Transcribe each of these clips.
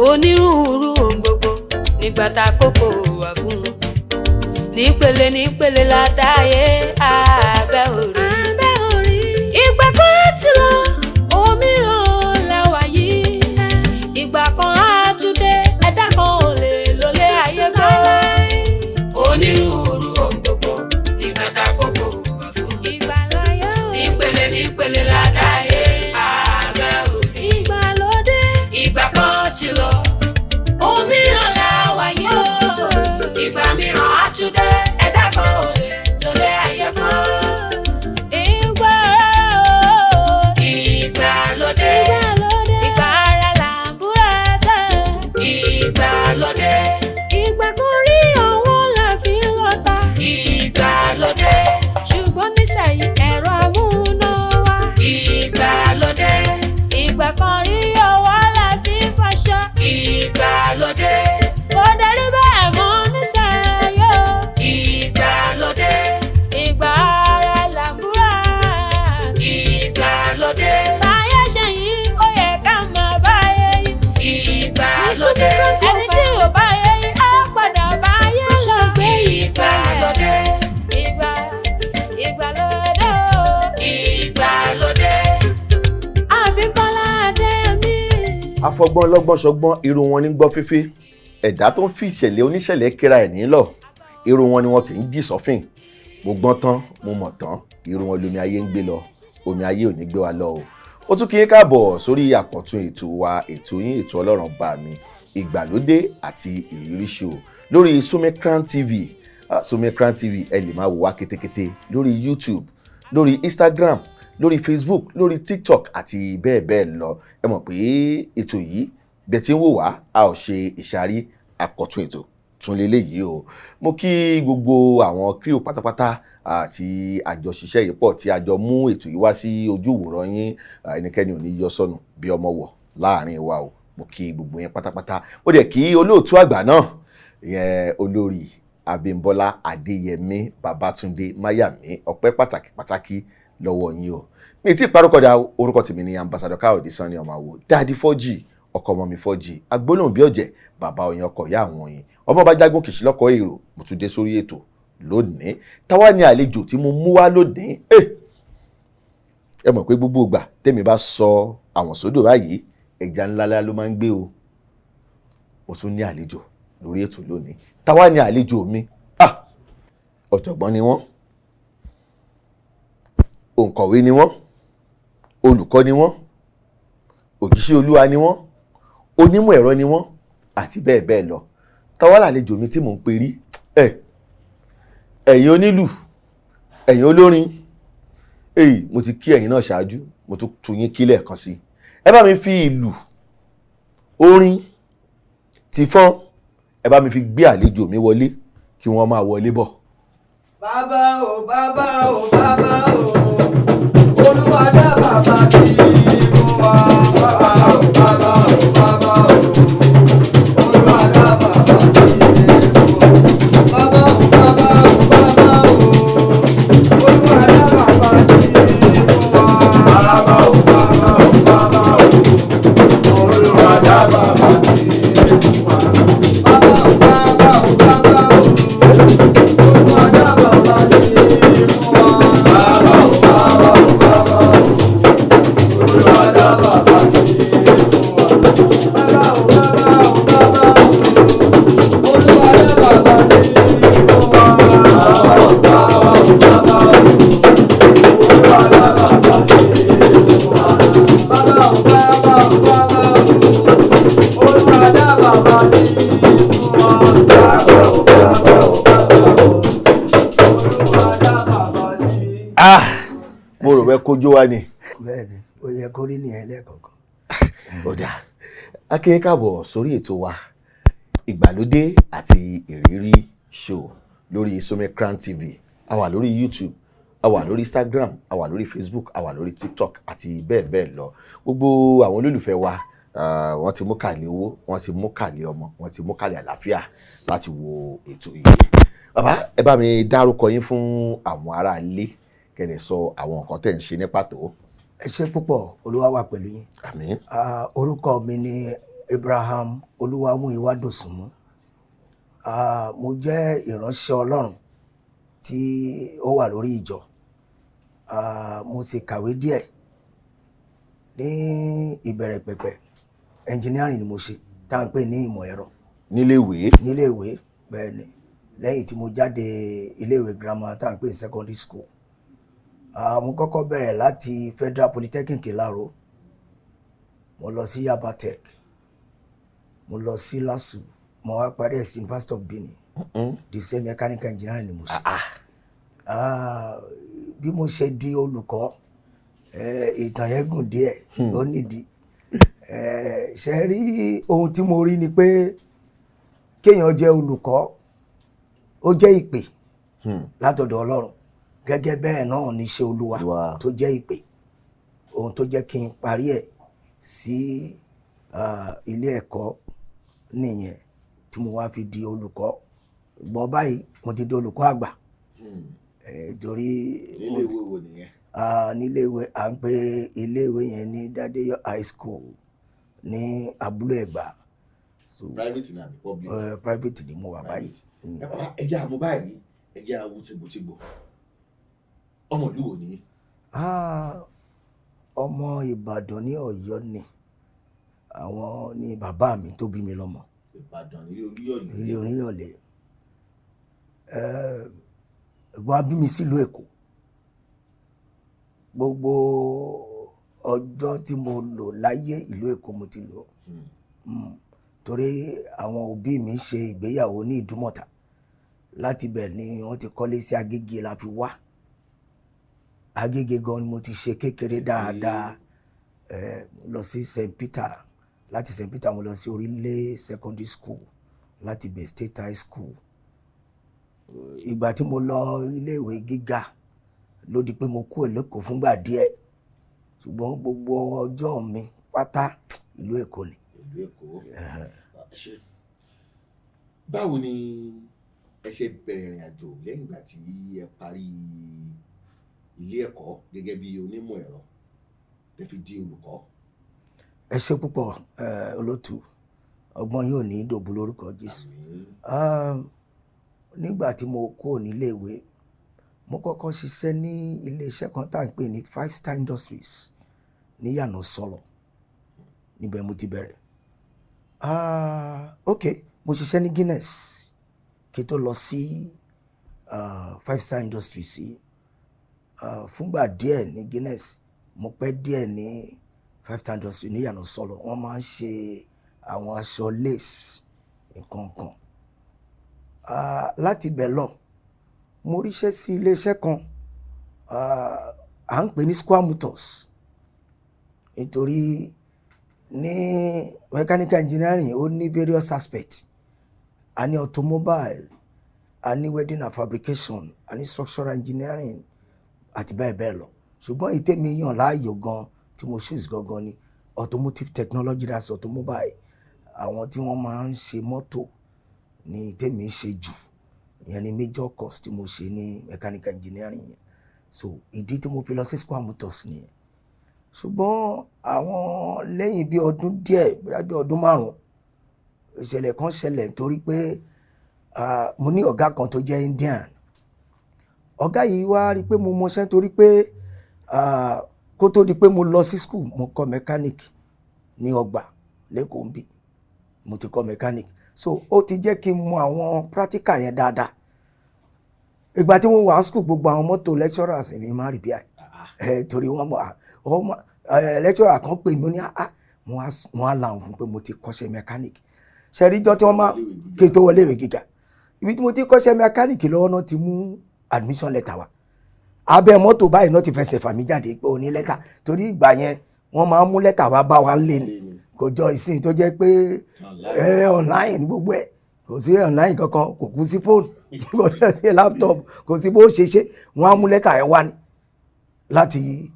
Onírúurú ohun gbogbo nígbà tá a kókó wà fún un. Nípele nípele la dáyé abẹ́ orí. Abẹ́ orí. Ìgbà kan ti lọ, òmíràn la wà yìí. Ìgbà kan á tún dé, ẹ̀dá kan ò lè lólé ayé gbé. Onírúurú ohun gbogbo nígbà tá a kókó wà fún un. Ìgbàláyé o. Nípele nípele la dáyé abẹ́ orí. Ìgbàlódé. Ìgbà kan ti lọ, òmíràn la wà yìí o. Ìgbà mìíràn á tún dé, ẹ̀dá kan ò lè lólé ayé gbé. Ìgbà o. Ìgbàlódé. Ìgbà ara là ń búra sẹ́. Ìgbàlódé. Ìgbà kan rí àwọn là fi ń lọ́ta. Ìgbàlódé. Ṣùgbọ́n nísàyí ẹ̀rọ amúnáwá. Ìgbàlódé. Ìgbà kan rí ọwọ́ là fi ń fọṣọ. Ìgbàlódé. Kò darí bẹ́ẹ̀ mọ́ nísàyí o. Ìgbàlódé. Ìgbà ara là ń búra. Ìgbàlódé. Báyé ṣe yìí, ó yẹ ká máa báyé yìí. Ìgbàlódé. Ẹni tí ò báyé yìí, á padà báyé lọ. Ìgbàlódé. Ìgbà ìgbàlódé o. Ìgbàlódé. Àbíbọ́lá Adéyẹmí. Afọgbọ́n lọ́gbọ́n ṣọgbọ́n, irú wọn ní gbọ́ fífí. Ẹ̀dá tó ń fi ìṣẹ̀lẹ̀ oníṣẹ̀lẹ̀ kíra ẹ̀ nílọ̀, irú wọn ni wọn kì í jì sọ́fìn. Mo gbọ́n tán, mo mọ̀ tán, irú wọn lomi ayé ń gbé lọ. Omi ayé ò ní gbé wa lọ o. Ó tún kí yín káàbọ̀ sórí àkọ́tún ètò wa, ètò yín, ètò Ọlọ́run bá mi, Ìgbàlódé àti Ìrírí Show lórí Sumikran TV. Ah, Sumikran TV, ẹ lè máa wò wá kétékété lórí YouTube, lórí Instagram, lórí Facebook, lórí TikTok àti bẹ́ẹ̀ bẹ́ẹ̀ lọ. Ẹ mọ̀ pé ètò yìí bẹ́ẹ̀ tí ń wò wá, a ò ṣe ìṣàrí, àkọ́tún ètò tún leléyìí o. Mo kí gbogbo àwọn crew pátápátá àti àjọṣiṣẹ́ yìí pọ̀ tí a jọ mú ètò yìí wá sí ojú ìwòran yín. Ẹnikẹ́ni ò ní yọ sọnù bí ọmọ wọ̀ láàrin wa o. Mo kí gbogbo yín pátápátá. Ó dẹ̀ kí olóòtú àgbà náà, ìyẹn olórí Abímbọ́lá Adéyẹmí Babátúndé Máyàmí. Ọpẹ́ pàtàkì pàtàkì lọ́wọ́ yín o. Mi tí ìparúkọdà, orúkọ tèmi ní Ambassador Káyọ̀dé Sanni, ọmọ àwò Daddy 4G, ọkọ ọmọ mi 4G, agbólóhùn bí ọ̀jẹ̀, bàbá oyin, ọkọ ìyá àwọn oyin, ọmọ bá jágún kìsì lọ́kọ̀ èrò. Mo tún dé sórí ètò lónìí. Táwa ní àlejò tí mo mú wá lónìí? Ẹ mọ̀ pé gbogbo ìgbà tèmi bá sọ àwọn sódò báyìí, ẹja ńlá ló máa ń gbé o. Mo tún ní àlejò lórí ètò lónìí. Táwa ní àlejò mi? Ah, ọ̀jọ̀gbọ́n ni wọ́n, òǹkọ̀wé ni wọ́n, olùkọ́ ni wọ́n, òjíṣẹ́ Olúwa ni wọ́n, onímọ̀ ẹ̀rọ ni wọ́n àti bẹ́ẹ̀ bẹ́ẹ̀ lọ. Táwa làlejò mi tí mò ń perí? Ẹ ẹ̀yin onílù, ẹ̀yin olórin, èyí mo ti kí ẹ̀yin náà ṣáájú, mo tún tún yín kí lẹ́ẹ̀kan sí. Ẹ bá mi fi ìlù, orin tìfọ́n, ẹ bá mi fi gbé àlejò mi wọlé, kí wọ́n máa wọlé bọ̀. Bàbá o, bàbá o, bàbá o, Olúwa dá bàbá sí fún wa. Bàbá o, bàbá o, bàbá o, Olúwa dá bàbá sí fún wa. Bàbá o, bàbá o, bàbá o, Olúwa dá bàbá sí fún wa. Bàbá o, bàbá o, bàbá o, Olúwa dá bàbá sí fún wa. Bàbá o, bàbá o, bàbá o, Olúwa dá bàbá sí fún wa. Bàbá o, bàbá o, bàbá o, Olúwa dá bàbá sí fún wa. Bàbá o, bàbá o, bàbá o, Olúwa dá bàbá sí fún wa. Bàbá o, bàbá o, bàbá o, Olúwa dá bàbá sí fún wa. Bàbá o, bàbá o, bàbá o, Olúwa dá bàbá sí fún wa. Bàbá o, bàbá o, bàbá o, Olúwa dá bàbá sí. Ah, mo rò pé kójú wa ni. Bẹ́ẹ̀ni, ó yẹ kó rí nìyẹn lẹ́ẹ̀kọ̀ọ̀kan. Ó dáa, a kí yín káàbọ̀ sórí ètò wa, Ìgbàlódé àti Ìrírí Show lórí Sumikran TV. A wà lórí YouTube, a wà lórí Instagram, a wà lórí Facebook, a wà lórí TikTok àti bẹ́ẹ̀ bẹ́ẹ̀ lọ. Gbogbo àwọn olólùfẹ́ wa, wọ́n ti mú kàlẹ́ owó, wọ́n ti mú kàlẹ́ ọmọ, wọ́n ti mú kàlẹ́ àlàáfíà láti wo ètò yìí. Bàbá, ẹ bá mi dárúkọ yín fún àwọn ará ilé, kẹ́ ẹ sọ àwọn nǹkan tẹ̀ ń ṣe ní pàtó. Ẹ ṣé púpọ̀, Olúwa wà pẹ̀lú yín. Àmín. Ah, orúkọ mi ni Abraham Olúwamúyìwá Dòsùnmú. Mo jẹ́ ìránṣẹ́ Ọlọ́run tí ó wà lórí ìjọ. Mo sì kàwé díẹ̀ ní ìbẹ̀rẹ̀ pẹ̀pẹ̀. Engineering ni mo ṣe, tá à ń pè ní ìmọ̀ ẹ̀rọ. Níléèwé? Níléèwé, bẹ́ẹ̀ ni. Lẹ́yìn tí mo jáde iléèwé girama, tá à ń pè ní secondary school. Mo kọ́kọ́ bẹ̀rẹ̀ láti Federal Polytechnic Ìláró, mo lọ sí Yaba Tech, mo lọ sí LASU, mo wá parí ẹ̀ sí University of Benin. The same mechanical engineering ni mo ṣe. Bí mo ṣe di olùkọ́, ìtàn yẹn gùn díẹ̀, ó nídìí. Ṣe rí, ohun tí mo rí ni pé kéèyàn jẹ́ olùkọ́, ó jẹ́ ìpè látọ̀dọ̀ Ọlọ́run. Gẹ́gẹ́ bẹ́ẹ̀ náà ní iṣẹ́ Olúwa Olúwa. tó jẹ́ ìpè. Ohun tó jẹ́ kí n parí ẹ̀ sí ilé ẹ̀kọ́ nìyẹn tí mo wá fi di olùkọ́. Ṣùgbọ́n báyìí, mo ti di olùkọ́ àgbà. Torí mo ti Níléèwé wo nìyẹn? Níléèwé, à ń pè iléèwé yẹn ní Dadeyo High School ní Abúlé Ẹ̀gbá. So, Private ní àbí public? Private ni mo wà báyìí. Ẹ bàbá, ẹ jẹ́ àmú báyìí, ẹ jẹ́ àwù tìgbòtìgbò. Ọmọ ìlú wo ni? Ọmọ Ìbàdàn ní Ọ̀yọ́ ni àwọn ní bàbá mi tó bí mi lọ́mọ. Ìbàdàn nílé Olúyọ̀lé. Ilé Oníyọ̀lé. Ẹ̀gbọ́n á bí mi sílùú Èkó. Gbogbo ọjọ́ tí mo lò láyé, ìlú Èkó mo ti lò. Torí àwọn òbí mi ṣe ìgbéyàwó ní Ìdúmọ̀tà, láti bẹ̀ ni wọ́n ti kọ́lé sí Agége la fi wá. Agége gan ni mo ti ṣe kékeré dáadáa. Mo lọ sí St Peter, láti St Peter mo lọ sí Orílẹ̀ Secondary School, láti bẹ̀ State High School. Ìgbà tí mo lọ iléèwé gíga ló di pé mo kúrò l'Ékòó fúngbà díẹ̀, ṣùgbọ́n gbogbo ọjọ́ mi pátá, ìlú Èkó ni. Ìlú Èkó. Ṣe báwo ni ẹ ṣe bẹ̀rẹ̀ ìrìn àjò lẹ́yìn ìgbà tí ẹ parí ilé ẹ̀kọ́ gẹ́gẹ́ bí onímọ̀ ẹ̀rọ ẹ fi di olùkọ́? Ẹ ṣe púpọ̀, olótù. Ọgbọ́n yóò ní dòbú lórúkọ Jésù. Àmín. Nígbà tí mo kúrò níléèwé, mo kọ́kọ́ ṣiṣẹ́ ní iléeṣẹ́ kan tá à ń pè ní Five Star Industries ní Yànà Sọ̀lọ̀. Níbẹ̀ mo ti bẹ̀rẹ̀. Ok, mo ṣiṣẹ́ ní Guinness kí n tó lọ sí Five Star Industries yìí. Fúngbà díẹ̀ ní Guinness, mo pẹ́ díẹ̀ ní Five Star Industries ní Yànà Sọ̀lọ̀. Wọ́n máa ń ṣe àwọn aṣọ lace, nǹkan kan. Láti ibẹ̀ lọ, mo ríṣẹ́ sí iléeṣẹ́ kan, à ń pè ní Square Motors, nítorí ní mechanical engineering, ó ní various aspects. A ní automobile, a ní welding and fabrication, a ní structural engineering àti bẹ́ẹ̀ bẹ́ẹ̀ lọ. Ṣùgbọ́n èyí tèmi yàn láàyò gan, tí mo choose gangan, ni automotive technology, that's automobile. Àwọn tí wọ́n máa ń ṣe mọ́tò ní tèmi ṣe jù. Ìyẹn ni major course tí mo ṣe ní mechanical engineering yẹn. So ìdí tí mo fi lọ sí Square Motors nìyẹn. Ṣùgbọ́n àwọn lẹ́yìn bí ọdún díẹ̀, bóyá bí ọdún 5, ìṣẹ̀lẹ̀ kan ṣẹlẹ̀, nítorí pé mo ní ọ̀gá kan tó jẹ́ Indian. Ọ̀gá yìí wá rí i pé mo mọṣẹ́, torí pé kó tó di pé mo lọ sí school, mo kọ́ mechanic ní ọgbà l'Ékòó níbí. Mo ti kọ́ mechanic, so ó ti jẹ́ kí n mọ àwọn practical yẹn dáadáa. Ìgbà tí mo wà school, gbogbo àwọn mọ́tò lecturers ní má rí bí i ẹ, torí wọ́n mọ̀ ọmọ ẹ. Lecturer kan pè mí, ó ní, "Ah," mo wá làwọn fún pé mo ti kọ́ṣẹ́ mechanic. Ṣẹ́ríjọ́ tí wọ́n máa kí n tó wọlé ìwé gíga, ibi tí mo ti kọ́ṣẹ́ mechanic lọ́wọ́ náà ti mú admission letter wá. Abẹ́ mọ́tò báyìí náà ti fẹsẹ̀ fà mí jáde pé o ní lẹ́tà, torí ìgbà yẹn wọ́n máa ń mú lẹ́tà wá bá wa ńlé ni. Kò jọ ìsìn tó jẹ́ pé ẹ online gbogbo ẹ̀. Kò sí online kankan, kò kú sí fóònù, kò sí laptop, kò sí bó ṣe ṣe. Wọ́n á mú lẹ́tà ẹ̀ wá ní láti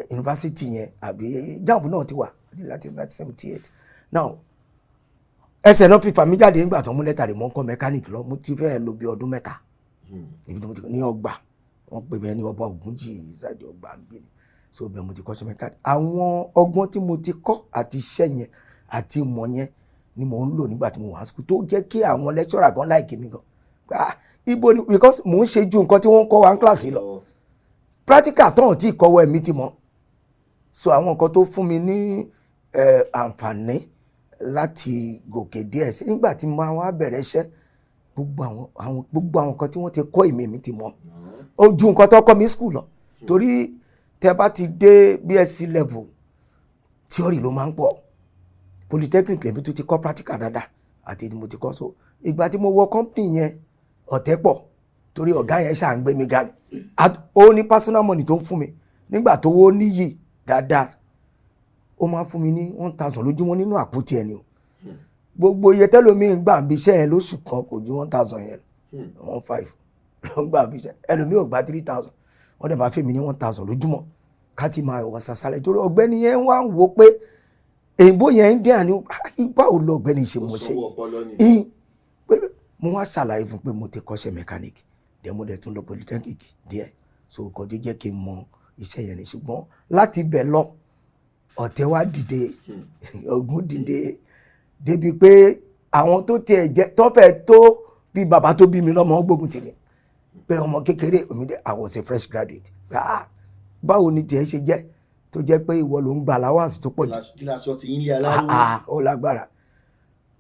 yunifásitì yẹn, àbí JAMB náà ti wà láti 1978. Now, ẹsẹ̀ náà fi fà mí jáde nígbà tó mú lẹ́tà rẹ̀. Mọ́ kọ́ mechanic lọ, mo ti fẹ́ lò bí ọdún 3 ibi tí mo ti ní ọgbà. Wọ́n pè mí ní ọba Ògúnjì ṣáàdì ọgbà ń bí ni. So bẹ́ẹ̀ mo ti kọ́ṣẹ́ mechanic. Àwọn ọgbọ́n tí mo ti kọ́ àti iṣẹ́ yẹn Àti ìmọ̀ yẹn ni mò ń lò nígbà tí mo wà ní school, tó jẹ́ kí àwọn lecturer gan like mi gan. Ah, ibo ni, because mò ń ṣe ju nǹkan tí wọ́n ń kọ́ wa ní kíláàsì lọ. Practical tán tí ìkọ́wọ́ ẹ̀mí ti mọ̀. So àwọn nǹkan tó fún mi ní àǹfààní láti gòkè díẹ̀ sí nígbà tí mo wá bẹ̀rẹ̀ iṣẹ́, gbogbo àwọn nǹkan tí wọ́n ti kọ́ èmi mi ti mọ̀, ó ju nǹkan tó kọ́ mi school lọ, torí tẹ bá ti dé BSc level, theory ló máa ń pọ̀. Polytechnic lèmi tó ti kọ́ practical dáadáa àti mo ti kọ́. So ìgbà tí mo wọ company yẹn, ọ̀tẹ̀ pọ̀, torí ọ̀gá yẹn ṣà ń gbé mi ga ni. Ó ní personal money tó ń fún mi nígbà tó wó níyì dáadáa. Ó máa ń fún mi ní 1,000 lójúmọ́ nínú àpótí ẹni o. Gbogbo iye tẹ́lómi ń gbà ń bí iṣẹ́ yẹn lóṣù kan kò ju 1,000 yẹn lọ, 1,500 ló ń gbà bí iṣẹ́. Ẹlòmíì ò gba 3,000. Wọ́n dẹ̀ máa fẹ́ mi ní 1,000 lójúmọ́ ká ti máa wọ sàṣàlẹ̀, torí ọ̀gbẹ́ni yẹn wá ń wo pé èyìnbó yẹn ń dín àní, báwo lọ ọ̀gbẹ́ni ṣe mọ̀ ṣe Sanwó ọpọlọ ni. yìí? Pé mo wá ṣàlàyé fún pé mo ti kọ́ṣẹ́ mechanic dẹ̀, mo dẹ̀ tún lọ polytechnic díẹ̀, so nǹkan tó jẹ́ kí n mọ iṣẹ́ yẹn ni. Ṣùgbọ́n láti ibẹ̀ lọ, ọ̀tẹ̀ wá dìde, ogun dìde, débi pé àwọn tó tiẹ̀ jẹ́ tó fẹ́ tó bí bàbá tó bí mi lọ́mọ gbógun tì mí pé ọmọ kékeré omi dé. I was a fresh graduate. Pé, ah, báwo ni tiẹ̀ ṣe jẹ́ tó jẹ́ pé ìwọ ló ń gba allowance tó pọ̀ jù? Kí la sọ ti yín lé aláró? Ah, ó lágbára.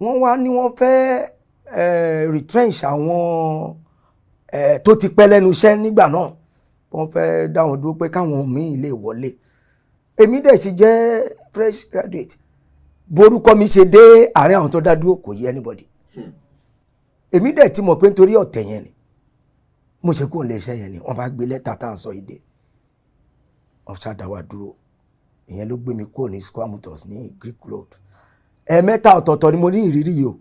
Wọ́n wá ní wọ́n fẹ́ retrench àwọn tó ti pẹ́ lẹ́nu iṣẹ́ nígbà náà. Wọ́n fẹ́ dá wọn dúró pé káwọn míì lè wọlé. Èmi dẹ̀ sì jẹ́ fresh graduate. Borúkọ mi ṣe dé àárín àwọn tó dá dúró, kò yé anybody. Èmi dẹ̀ ti mọ̀ pé nítorí ọ̀tẹ̀ yẹn ni mo ṣe kó lè iṣẹ́ yẹn ni. Wọ́n bá gbé lẹ́tà tá à ń sọ yìí dé, wọ́n ṣàdá wa dúró. Ìyẹn ló gbé mi kúrò ní Square Motors ní Greek Road. Ẹ̀ẹ̀mẹ́ta ọ̀tọ̀ọ̀tọ̀ ni mo ní ìrírí yìí o,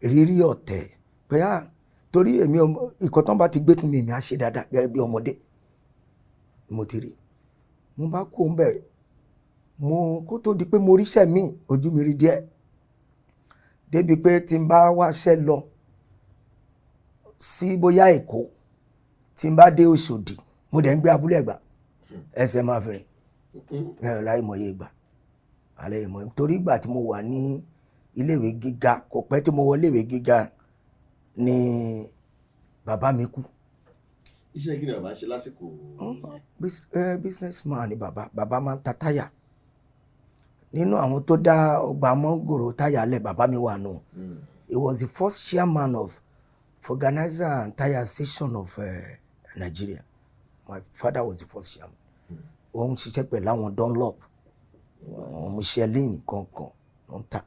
ìrírí ọ̀tẹ̀ pé á, torí èmi ìkọ́ tán bá ti gbé fún mi, èmi á ṣe dáadáa gẹ́gẹ́ bí ọmọdé mo ti rí. Mo bá kó ń bẹ̀, mo kó tó di pé mo ríṣẹ́ míì, ojú mi rí díẹ̀, débi pé tí n bá wáṣẹ́ lọ sí bóyá Èkó, tí n bá dé Òṣòdì, mo dẹ̀ ń gbé Abúlé Ẹ̀gbá, ẹsẹ̀ máa fi rìn ẹ láì mọye ìgbà alẹ́ ìmọ̀, torí ìgbà tí mo wà ní iléèwé gíga, kò pẹ́ tí mo wọ iléèwé gíga ni bàbá mi kú. Iṣẹ́ kí ni bàbá ń ṣe lásìkò? Businessman ni bàbá. Bàbá máa ń ta táyà. Nínú àwọn tó dá ọgbà mọ́ngòrò táyà lẹ̀, bàbá mi wà nù. He was the first chairman of Vulcanizer and Tire Association of Nigeria. My father was the first chairman. Ó ń ṣiṣẹ́ pẹ̀lú àwọn Dunlop, àwọn Michelin kankan ló ń tà.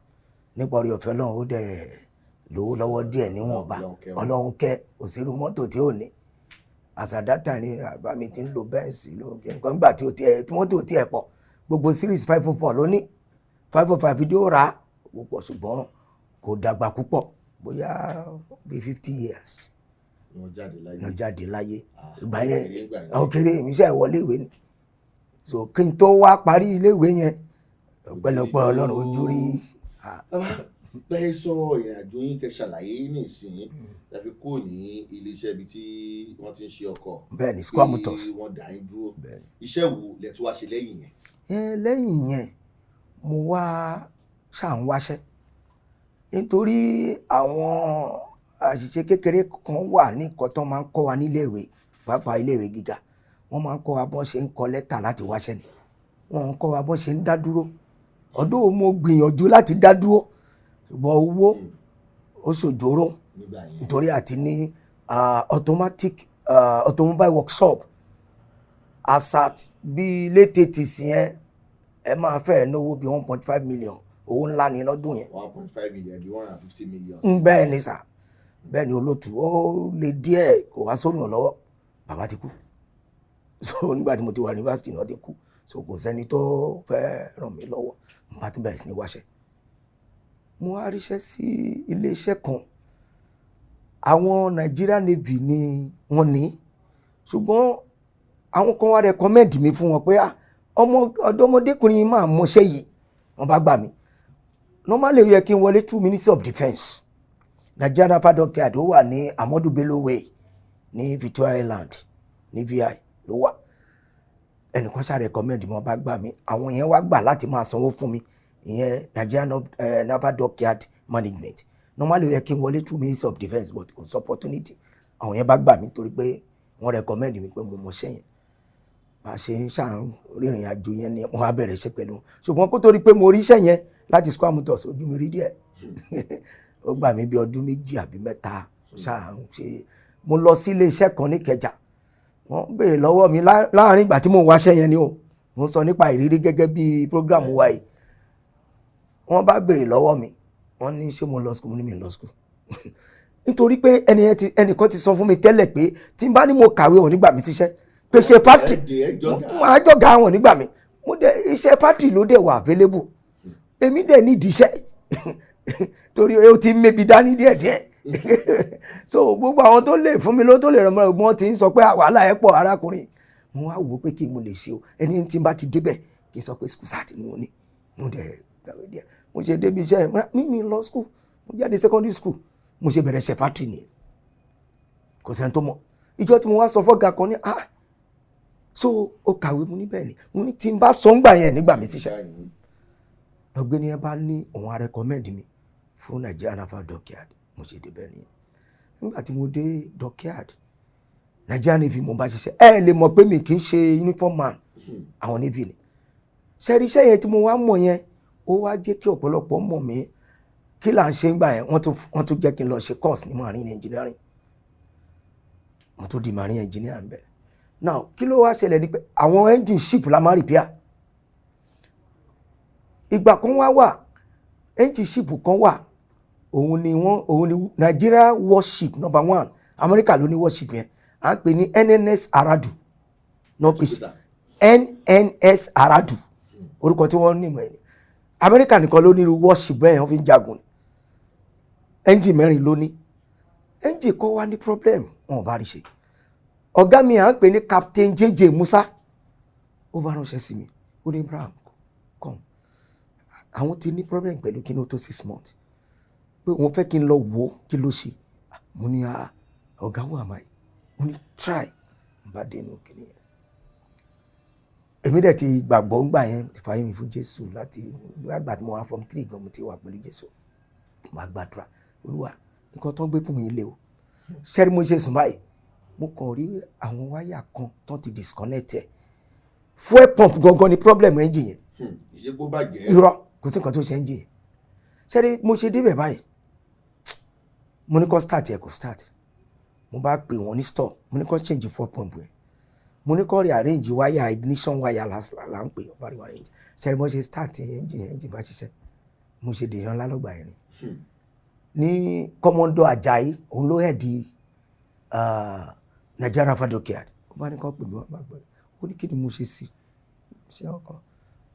Nípa orí ọ̀fẹ́ Ọlọ́run, ó dẹ̀ lówó lọ́wọ́ díẹ̀ níwọ̀nba. Ọlọ́run kẹ́ wọn. Ọlọ́run kẹ́ òṣèlú mọ́tò tí ò ní àsàdátà ni bàbá mi ti ń lo Benz ló nǹkan nígbà tí ó tiẹ̀ tí mọ́tò tiẹ̀ pọ̀. Gbogbo series 504 ló ní, 505 fídíò rà á púpọ̀, ṣùgbọ́n kò dàgbà púpọ̀, bóyá bíi 50 years Ni wọ́n jáde láyé. Lọ jáde láyé. Ah, ìgbà yẹn ìgbà yẹn. Àwọn kéré, èmi ṣe wọlé ìwé ni. So kí n tó wá parí ilé ìwé yẹn, ọpẹ́lọpẹ́ Ọlọ́run, ojú rí. Ah, Bàbá, bẹ́ẹ̀ sọ ìrìn àjò yín tẹ ṣàlàyé nísìnyí, tàbí kò ní iléeṣẹ́ ibi tí wọ́n ti ń ṣe ọkọ̀. Bẹ́ẹ̀ ni, Square pé Motors. Wọ́n dà yín dúró. Bẹ́ẹ̀ ni. Iṣẹ́ wo lẹ tún wá ṣe lẹ́yìn yẹn? Ẹ, lẹ́yìn yẹn, mo wá ṣáà ń wáṣẹ́, nítorí àwọn àṣìṣe kékeré kan wà ní nǹkan tó máa ń kọ́ wa níléèwé, pàápàá iléèwé gíga. Wọ́n máa ń kọ́ wa bọ́n ṣe ń kọ lẹ́tà láti wáṣẹ́ ni. Wọ́n ń kọ́ wa bọ́n ṣe ń dá dúró. Ọdún mo gbìyànjú láti dá dúró, ṣùgbọ́n owó ó ṣòjóró Nígbà yẹn. nítorí àti ní automatic automobile workshop asat bíi late 80s yẹn, ẹ máa fẹ́ náwó bíi 1.5 million. Owó ńlá ni lọ́dún yẹn. 1.5 million bí 150 million. Ń bẹ́ẹ̀ ni sà, bẹ́ẹ̀ ni olóòtú. Ó lè díẹ̀, kò wá sórí ìrànlọ́wọ́. Bàbá ti kú. So nígbà tí mo ti wà ní yunifásitì náà ti kú, so kò sẹ́ni tó fẹ́ ràn mí lọ́wọ́. Mo bá tún bẹ̀rẹ̀ sí ní wáṣẹ́. Mo wá ríṣẹ́ sí iléeṣẹ́ kan, àwọn Nigerian Navy ni wọ́n ní, ṣùgbọ́n àwọn kan wá recommend mi fún wọn pé, ah, ọmọ ọ̀dọ́mọdékùnrin yìí máa mọṣẹ́ yìí. Wọ́n bá gbà mí. Normally, ó yẹ kí n wọlé through Ministry of Defence, Nigerian Naval Dockyard ó wà ní Ahmadu Bello Way ní Victoria Island ní VI ló wà. Ẹnìkan ṣáà recommend mi, wọ́n bá gbà mí. Àwọn yẹn wá gbà láti máa sanwó fún mi Ìyẹn Nigerian Naval Dockyard Management. Normally, ó yẹ kí n wọlé through Ministry of Defence, but kò sí opportunity. Àwọn yẹn bá gbà mí torí pé wọ́n recommend mi pé mo mọṣẹ́ yẹn. Bá a ṣe ń ṣàn rìnrìn àjò yẹn ni mo wá bẹ̀rẹ̀ iṣẹ́ pẹ̀lú wọn. Ṣùgbọ́n kó tó rí pé mo ríṣẹ́ yẹn láti Square Motors, ojú mi rí díẹ̀. Ó gbà mí bí ọdún 2 àbí 3 ṣáà ń ṣe. Mo lọ sí ilé iṣẹ́ kan ní Ìkẹjà, wọ́n béèrè lọ́wọ́ mi láàrin ìgbà tí mò ń wáṣẹ́ yẹn ni o. Mo ń sọ nípa ìrírí gẹ́gẹ́ bí program wa yìí. Wọ́n bá béèrè lọ́wọ́ mi, wọ́n ní ṣé mo lọ school. Mo ní mi ò lọ school, nítorí pé ẹni yẹn ti, ẹnìkan ti sọ fún mi tẹ́lẹ̀ pé tí n bá ní mo kàwé, òun nígbà mi síṣẹ́, pé ṣe factory Ẹ jọ̀gá. Máa jọ̀gá àwọn nígbà mi. Mo dẹ̀ iṣẹ́ factory ló dẹ̀ wà available, èmi dẹ̀ nídìí iṣẹ́ torí ó ti ń mébi dání díẹ̀díẹ̀. So gbogbo àwọn tó lè fún mi ló tó lè ràn mọ́, wọ́n ti ń sọ pé wàhálà ẹ̀ pọ̀, arákùnrin. Mo wá wò ó pé kí mo lè ṣe o. Ẹni tí n bá ti débẹ̀, kí n sọ pé school cert ni mo ní. Mo dẹ̀ gbàgbé díẹ̀, mo ṣe débi iṣẹ́ mi lọ school, mo jáde secondary school. Mo ṣe bẹ̀rẹ̀ ṣe factory nìyẹn, kò sẹ́ni tó mọ̀. Ìjọ tí mo wá sọ fọ́gà kan ní, "Ah, so ó kàwé?" Mo ní bẹ́ẹ̀ ni. Mo ní tí n bá sọ ń gbà yẹn nígbà mi síṣẹ́ lọ́gbẹ́ni yẹn bá ní òun á recommend mi fún Nigerian Naval Dockyard. Mo ṣe débẹ̀ nìyẹn. Nígbà tí mo dé dockyard, Nigerian Navy mo bá ṣiṣẹ́. Ẹ lè mọ̀ pé mi kì í ṣe uniform man, àwọn Navy ni. Ṣẹ́rí iṣẹ́ yẹn tí mo wá mọ̀ yẹn, ó wá jẹ́ kí ọ̀pọ̀lọpọ̀ mọ̀ mí. Kí là ń ṣe ńgbà yẹn? Wọ́n tún jẹ́ kí n lọ ṣe course ní marine engineering. Mo tún di marine engineer ńbẹ̀. Now, kí ló wá ṣẹlẹ̀ ni pé àwọn engine ship la máa repair. Ìgbà kan wá wà, engine ship kan wà, òun ni wọ́n, òun ni Nigeria warship number one. Amẹ́ríkà ló ní warship yẹn, à ń pè ní NNS Aradu náà, pè sí NNS Aradu, orúkọ tí wọ́n ní ìmọ̀ ẹ̀ ní. Amẹ́ríkà nìkan ló ní irú warship bẹ́ẹ̀. Wọ́n fi ń jagun. Engine mẹ́rin ló ní. Engine kọ́ wá ní problem, wọn ò bá rí ṣe. Ọ̀gá mi, à ń pè ní Captain JJ Musa, ó bá ránṣẹ́ sí mi. Ó ní, "Abraham, come." Àwọn ti ní problem pẹ̀lú kí ní ó tó 6 months, pé òun fẹ́ kí n lọ wò ó, kí ló ṣe. Mo ní, "Ah, ọ̀gá, who am I?" Ó ní, "Try." N bá dénú kíní yẹn, èmi dẹ̀ ti gbàgbọ́ ńgbà yẹn, ti fàyè mi fún Jésù láti gbàgbà tí mo wà form 3 gan. Mo ti wà pẹ̀lú Jésù. Mo á gbàdúrà, "Olúwa, nǹkan tó ń gbé fún mi lé o." Ṣẹ́rí mo ṣe sùn báyìí, mo kàn rí àwọn wáyà kan tó ti disconnect ẹ̀. Fuel pump gangan ni problem engine yẹn. Ìṣègbó bàjẹ́. Irọ́, kò sí nǹkan tó ṣe engine yẹn. Ṣẹ́rí mo ṣe débẹ̀ báyìí, mo ní kó start ẹ̀, kò start. Mo bá pè wọ́n ní store, mo ní kó change fuel pump yẹn, mo ní kó rearrange wáyà, ignition wáyà là ń pè. Wọ́n bá rí rearrange. Ṣẹ́rí mo ṣe start engine yẹn, engine bá ṣiṣẹ́. Mo ṣe dèèyàn ńlá lọ́gbà yẹn ni. Ní Commodore Ajayi, òun ló head Nigeria Naval Dockyard. Ó bá ní kó pè mí wá, bá gbọ́. Ó ní kí ni mo ṣe sí ṣé ọkọ.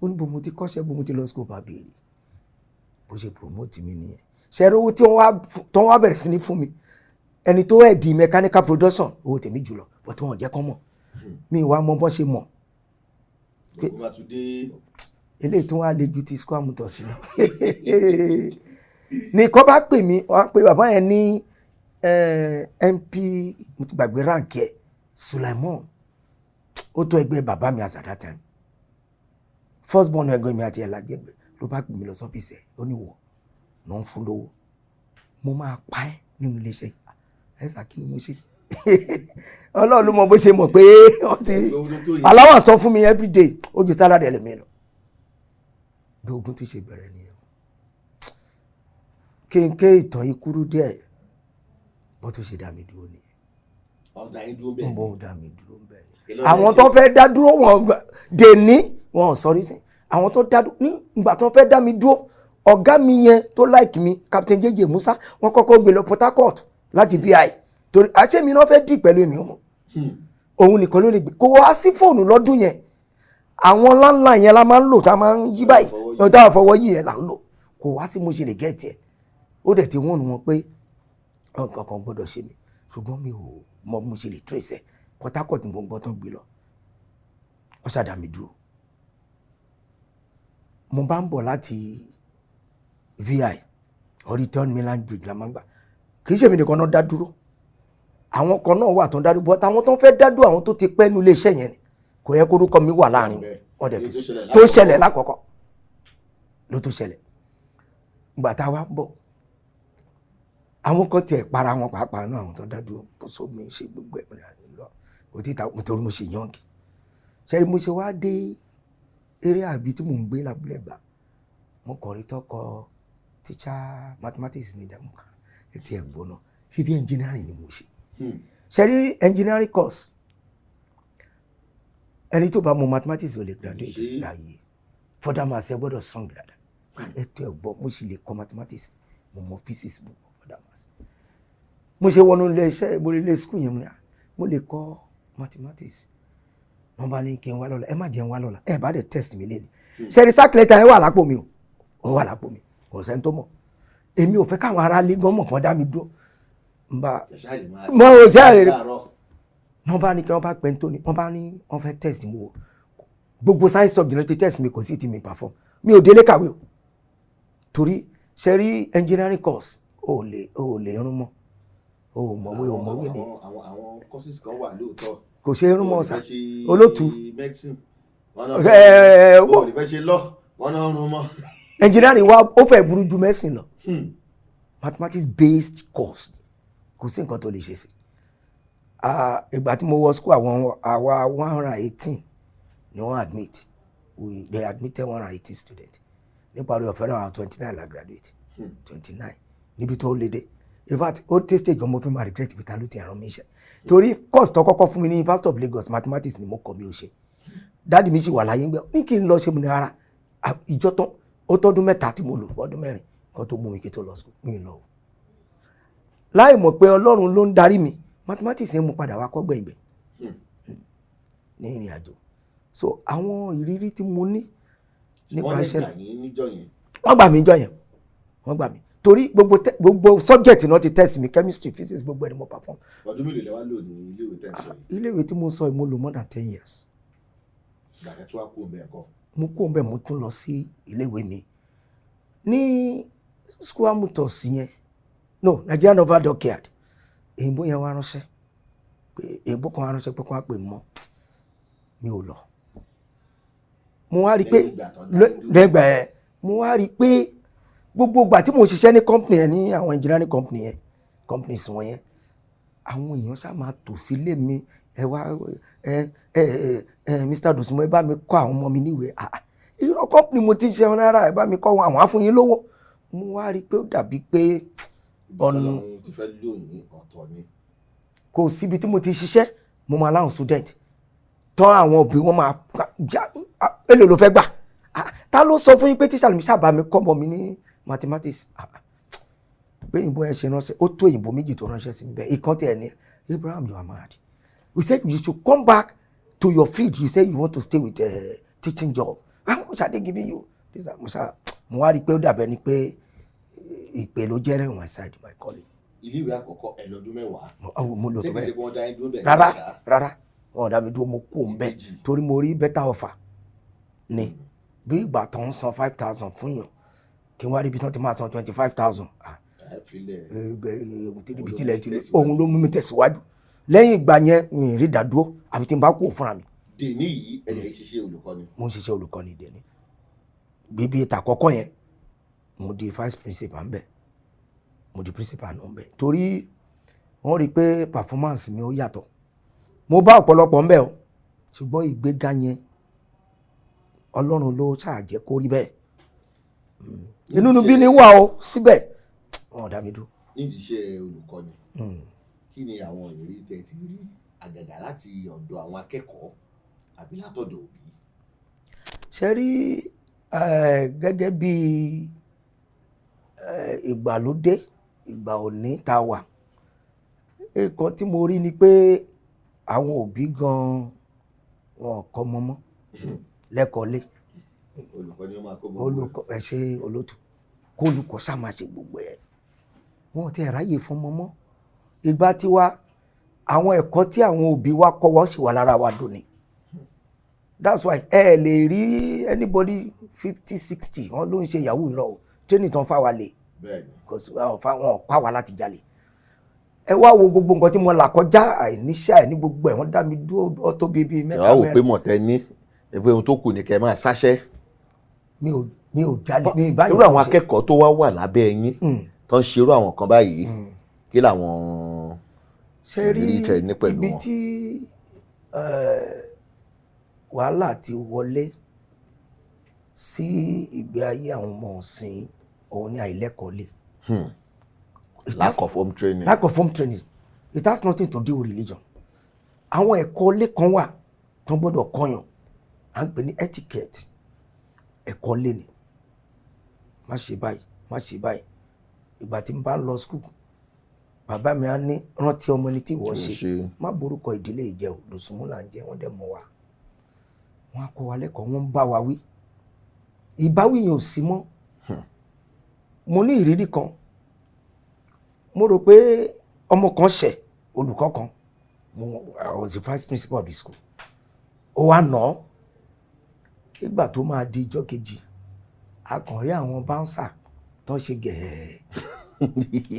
Ó ní bó mo ti kọ́ṣẹ́, bó mo ti lọ school, bá béèrè. Bó ṣe promote mi nìyẹn. Ṣe owó tí wọ́n wá bẹ̀rẹ̀ sí ní fún mi, ẹni tó head mechanical production, owó tèmi jùlọ, but wọn ò jẹ́ kán mọ̀ mi wá mọ bọ́n ṣe mọ̀. Gbogbo bá tún dé. Eléyìí tó wá le ju ti Square Motors lọ ní kọ́ bá pè mí, wọ́n á pe bàbá yẹn ní MP, mo ti gbàgbé rank ẹ̀, Sulaimon. Ó tó ẹgbẹ́ bàbá mi as at that time, first born ẹgbẹ́ mi àti ẹ̀ lájẹgbẹ́. Ló bá pè mí lọ sọ́fíìsì ẹ̀, ó ní wọ̀ ló ń fún lówó, mo máa pa ẹ́ nínú iléeṣẹ́ yìí. Ẹ sà, kí ni mo ṣe? Ọlọ́run ló mọ bó ṣe mọ̀ pé wọ́n ti allowance tán fún mi everyday, ó ju salary ẹlẹ́mìí lọ. Bí ogun ti ṣe bẹ̀rẹ̀ nìyẹn. Kí n ké ìtàn yìí kúrú díẹ̀, bó tún ṣe dá mi dúró nìyẹn. Ọ̀dà yín dúró bẹ́ẹ̀. Ń bọ́ dá mi dúró bẹ́ẹ̀ ni. Àwọn tó fẹ́ dá dúró, wọn dè ní wọn ò sọrí sí àwọn tó dá dúró. Nígbà tó fẹ́ dá mi dúró, ọ̀gá mi yẹn tó like mi, Captain JJ Musa, wọ́n kọ́kọ́ gbé lọ Port Harcourt láti VI, torí àṣẹ mi náà fẹ́ dì pẹ̀lú èmi ọmọ òun nìkan ló lè gbé. Kò wá sí fóònù lọ́dún yẹn. Àwọn ńláńlá yẹn la máa ń lò, tá a máa ń yí báyìí, tá a fọwọ́ yí yẹn là ń lò. Kò wá sí mo ṣe lè get ẹ̀. Ó dẹ̀ ti wọ́n nu wọn pé nǹkan kan gbọ́dọ̀ ṣe mí, ṣùgbọ́n mi ò mọ bí mo ṣe lè trace ẹ̀. Port Harcourt ní gbọ̀ngbọ̀n tán gbé lọ. Wọ́n ṣàdá mi dúró. Mo bá ń bọ̀ láti VI, orí Third Mainland Bridge la máa ń gbà. Kì í ṣèmi nìkan náà dá dúró, àwọn kan náà wà tó ń dá dúró, but àwọn tó ń fẹ́ dá dúró, àwọn tó ti pẹ́ nu iléeṣẹ́ yẹn ni. Kò yẹ kórúkọ mi wà láàrin wọn dẹ̀ fi sí tó ṣẹlẹ̀ lákọ̀ọ́kọ́. Ló tó ṣẹlẹ̀. Ìgbà tá a wá ń bọ̀, àwọn kan tiẹ̀ para wọn pàápàá náà, àwọn tó dá dúró kó sómi ṣe gbogbo ẹ̀ mìíràn irọ́ kò tí ta, nítorí mo ṣe young. Ṣẹ́ni mo ṣe wá dé eré àbí tí mò ń gbé lábúlé gbà, mo kọ̀ rí tọkọ teacher mathematics ní ìdààmú kan ẹ ti ẹ̀ gbóná ṣé bí engineering ni mo ṣe. Ṣẹ́ni engineering course, ẹni tó bá mọ mathematics ò lè graduate Ṣé? láàyè. Further maths, ẹ gbọ́dọ̀ strong dáadáa. Ẹ tó ẹ gbọ́, mo sì lè kọ́ mathematics, mo mọ physics, mo mọ further maths. Mo ṣe wọnú ilé iṣẹ́, mo lè school yẹn, mo ní, "Ah, mo lè kọ́ mathematics." Wọ́n bá ní kí n wá lọ́la. Ẹ má jẹ́ n wá lọ́la, ẹ bá dẹ̀ test mi lẹ́nu. Ṣẹ́ni sack letter yẹn wà lápò mi o, ó wà lápò mi, kò sẹ́ni tó mọ̀. Èmi ò fẹ́ káwọn ará ilé gan mọ̀ kán dá mi dúró n bá Ẹ ṣáà lè máa Mo ò jẹ́ rere. láàárọ̀. Wọ́n bá ní kí wọ́n bá pẹ́ tó ní, wọ́n bá ní wọ́n fẹ́ test mi wò. Gbogbo science subject ló ti test mi, kò sí ti mi perform. Mi ò délé kàwé o, torí ṣe rí engineering course, o ò lè rún mọ́, o ò mọ̀wé, o mọ̀wé ni. Àwọn courses kan wà lóòótọ́. Kò ṣe é rún mọ́ sà. O lè fẹ́ ṣe Olótú. medicine. Wọn náà Ẹ, o lè fẹ́ ṣe law, wọn náà rún mọ́. Engineering wa, ó fẹ́ burú ju medicine lọ. Mathematics based course, kò sí nǹkan tó lè ṣe sí. Ah, ìgbà tí mo wọ school, àwọn àwa 118 ni wọ́n admit. They admitted 118 students. Nípa orí ọ̀fẹ́ náà, àwọn 29 la graduate, 29 níbi tó lé dé. In fact, ó dé stage gan, mo fi máa regret ibi ta ló ti ràn mí iṣẹ́, torí course tó kọ́kọ́ fún mi ní University of Lagos, mathematics ni mo kọ́, mi ò ṣe. Daddy mi sì wà láyé ń gbẹ ní kí n lọ ṣe, mo ní rárá. Ah, ìjọ tán, ó tọ́dún 3 tí mo lò, ọdún 4 kan tó mú mi kí n tó lọ school, mi ì lọ o, láì mọ̀ pé Ọlọ́run ló ń darí mi. Mathematics yẹn mo padà wá kọ́ gbẹ̀yìn gbẹ̀yìn ní ìrìn àjò. So àwọn ìrírí tí mo ní nípa Wọ́n lè iṣẹ́ gbà yín níjọ́ yẹn? Wọ́n gbà mí jọ yẹn, wọ́n gbà mí torí gbogbo subject náà ti test mi, chemistry, physics, gbogbo ẹ̀ ni mo perform. Ọdún mélòó lẹ wá lò ní iléèwé tẹ̀ ń sọ yìí? Iléèwé tí mo sọ yìí, mo lò more than 10 years. Gbàgbé tó wá kó bẹ́ẹ̀ kọ́? Mo kúrò ńbẹ̀, mo tún lọ sí iléèwé mi ní Square Motors yẹn, no, Nigerian Naval Dockyard. Èyìnbó yẹn wá ránṣẹ́ pé, èyìnbó kan wá ránṣẹ́ pé kó wá pè mọ́ mi, ò lọ. Mo wá rí i pé Lẹ́yìn ìgbà tó dá yín dúró. Lẹ́gbà ẹ̀, mo wá rí i pé gbogbo ìgbà tí mo ń ṣiṣẹ́ ní company yẹn, ní àwọn engineering company yẹn, companies wọn yẹn, àwọn èèyàn ṣáà máa tò sílé mi, "Ẹ wá, ẹ ẹ ẹ ẹ Mr. Dosunmu, ẹ bá mi kọ́ àwọn ọmọ mi níwèé." Ah, ah, irọ́, company mo ti ń ṣe wọn rárá, ẹ bá mi kọ́ wọn, àwọn á fún yín lówó. Mo wá rí i pé ó dàbí pé ọ̀nà Ọlọ́run ti fẹ́ lò yín ọ̀tọ̀ ni. Kò síbi tí mo ti ṣiṣẹ́, mo máa láwọn student tán, àwọn òbí wọn máa já, èlò ló fẹ́ gbà. Ah, ta ló sọ fún yín pé tíṣà mi sábà mi kọ́ ọmọ mi ní mathematics? Ah, ah. Pé òyìnbó yẹn ṣe ránṣẹ́, ó tó òyìnbó méjì tó ránṣẹ́ sí mi bẹ́ẹ̀. Ìkan tiẹ̀ ní, "Abraham, you are mad. We said you should come back to your field. You say you want to stay with teaching job. How much are they giving you?" This mo ṣá, mo wá rí i pé ó dàbẹ̀ ni pé ìpè ló jẹ́ rẹ̀ my side, my calling. Iléèwé àkọ́kọ́, ẹ lọ́dún 10. Mo lò tó Ṣé kìí ṣe bẹ́ẹ̀. pé wọ́n dá yín dúró bẹ́ẹ̀? Rárá. Ṣá? Rárá, wọn ò dá mi dúró. Mo kó ń bẹ Ìbejì. torí mo rí better offer ni. Bí ìgbà tó ń san 5,000 fún yàn, kí n wá rí ibi tí wọ́n ti máa san 25,000. Ẹ filẹ̀. Ibi tilẹ̀ tilẹ̀ òun ló mú mi tẹ̀síwájú. Lẹ́yìn ìgbà yẹn, mi ì rí ìdádúró àfi tí n bá kú fúnra mi. Dèní yìí, ẹ lè ṣiṣẹ́ olùkọ́ni? Mo ń ṣiṣẹ́ olùkọ́ni dèní. Bíbí ìta àkọ́kọ́ yẹn, mo di vice principal ń bẹ̀, mo di principal náà ń bẹ̀, torí wọ́n rí i pé performance mi ó yàtọ̀. Mo bá ọ̀pọ̀lọpọ̀ ń bẹ̀ o, ṣùgbọ́n ìgbéga yẹn, Ọlọ́run ló ṣàjẹ́ kó rí bẹ́ẹ̀. Inú bí ni wà o, síbẹ̀ wọn ò dá mi dúró. Nídìí iṣẹ́ olùkọ́ni, kí ni àwọn ìrírí tẹ́ ti rí, àgàgà láti ọ̀dọ̀ àwọn akẹ́kọ̀ọ́ àbí látọ̀dọ̀ òbí? Ṣe rí, gẹ́gẹ́ bí ìgbàlódé ìgbà òní tá a wà, nǹkan tí mo rí ni pé àwọn òbí gan-an wọn ò kọ́ ọmọ mọ́ lẹ́kọ̀ọ́ lé. Olùkọ́ ni ó máa kó gbogbo ẹ̀. Olùkọ́, ẹ ṣe olótù, kó olùkọ́ ṣá máa ṣe gbogbo ẹ̀. Wọn ò tẹ ráyè fún ọmọ mọ́. Ìgbà tiwa, àwọn ẹ̀kọ́ tí àwọn òbí wa kọ́ wa, ó sì wà lára wa dòní. That's why ẹ lè rí anybody 50, 60, wọn ló ń ṣe yahoo. Irọ́ o, training tán fáwa lè kò sí wọn fa, wọn kọ́ àwa láti jalè. Ẹ wá wo gbogbo nǹkan tí mo là kọjá, àìníṣẹ́, àìní gbogbo ẹ̀, wọ́n dá mi dúró, ó tó bíi Ẹ mẹ́ta wá wò pé mẹ́rin. mọ̀tẹ́ ní ẹ pé ohun tó kù ní kẹ́ ẹ máa sáṣẹ́. Mi ò Mi ò jalè, mi ì báyìí. Irú àwọn akẹ́kọ̀ọ́ tó wá wà lábẹ́ yín tó ń ṣerú àwọn kan báyìí, kí làwọn Ṣe rí ìrírí tẹ́ ẹ ní pẹ̀lú ibi wọn? tí wàhálà ti wọlé sí ìgbé ayé àwọn ọmọ ọ̀sìn, òun ní àìlẹ́kọ̀ọ́lé. It Lack of home training. Lack of home training. It has nothing to do with religion. Àwọn ẹ̀kọ́ ilé kan wà tó gbọ́dọ̀ kọ́yàn, à ń pè ní etiquette. Ẹ̀kọ́ ilé ni, má ṣe báyìí, má ṣe báyìí. Ìgbà tí n bá lọ school, bàbá mi á ní, "Rántí ọmọ ẹni tí ìwọ ṣe." Ṣe. Má borúkọ ìdílé ìjẹ ò lòsùnmú là ń jẹ. Wọ́n dẹ̀ mọ̀ wá, wọ́n á kọ́ wa lẹ́kọ̀ọ́, wọ́n ń bá wa wí. Ìbáwí yẹn ò sí mọ́. Mo ní ìrírí kan. Mo rò pé ọmọ kan ṣẹ̀ olùkọ́ kan. I was the vice principal of the school. Ó wá nà án. Nígbà tó máa di ijọ́ kejì, a kàn rí àwọn bouncer tó ń ṣe gẹ̀ẹ́.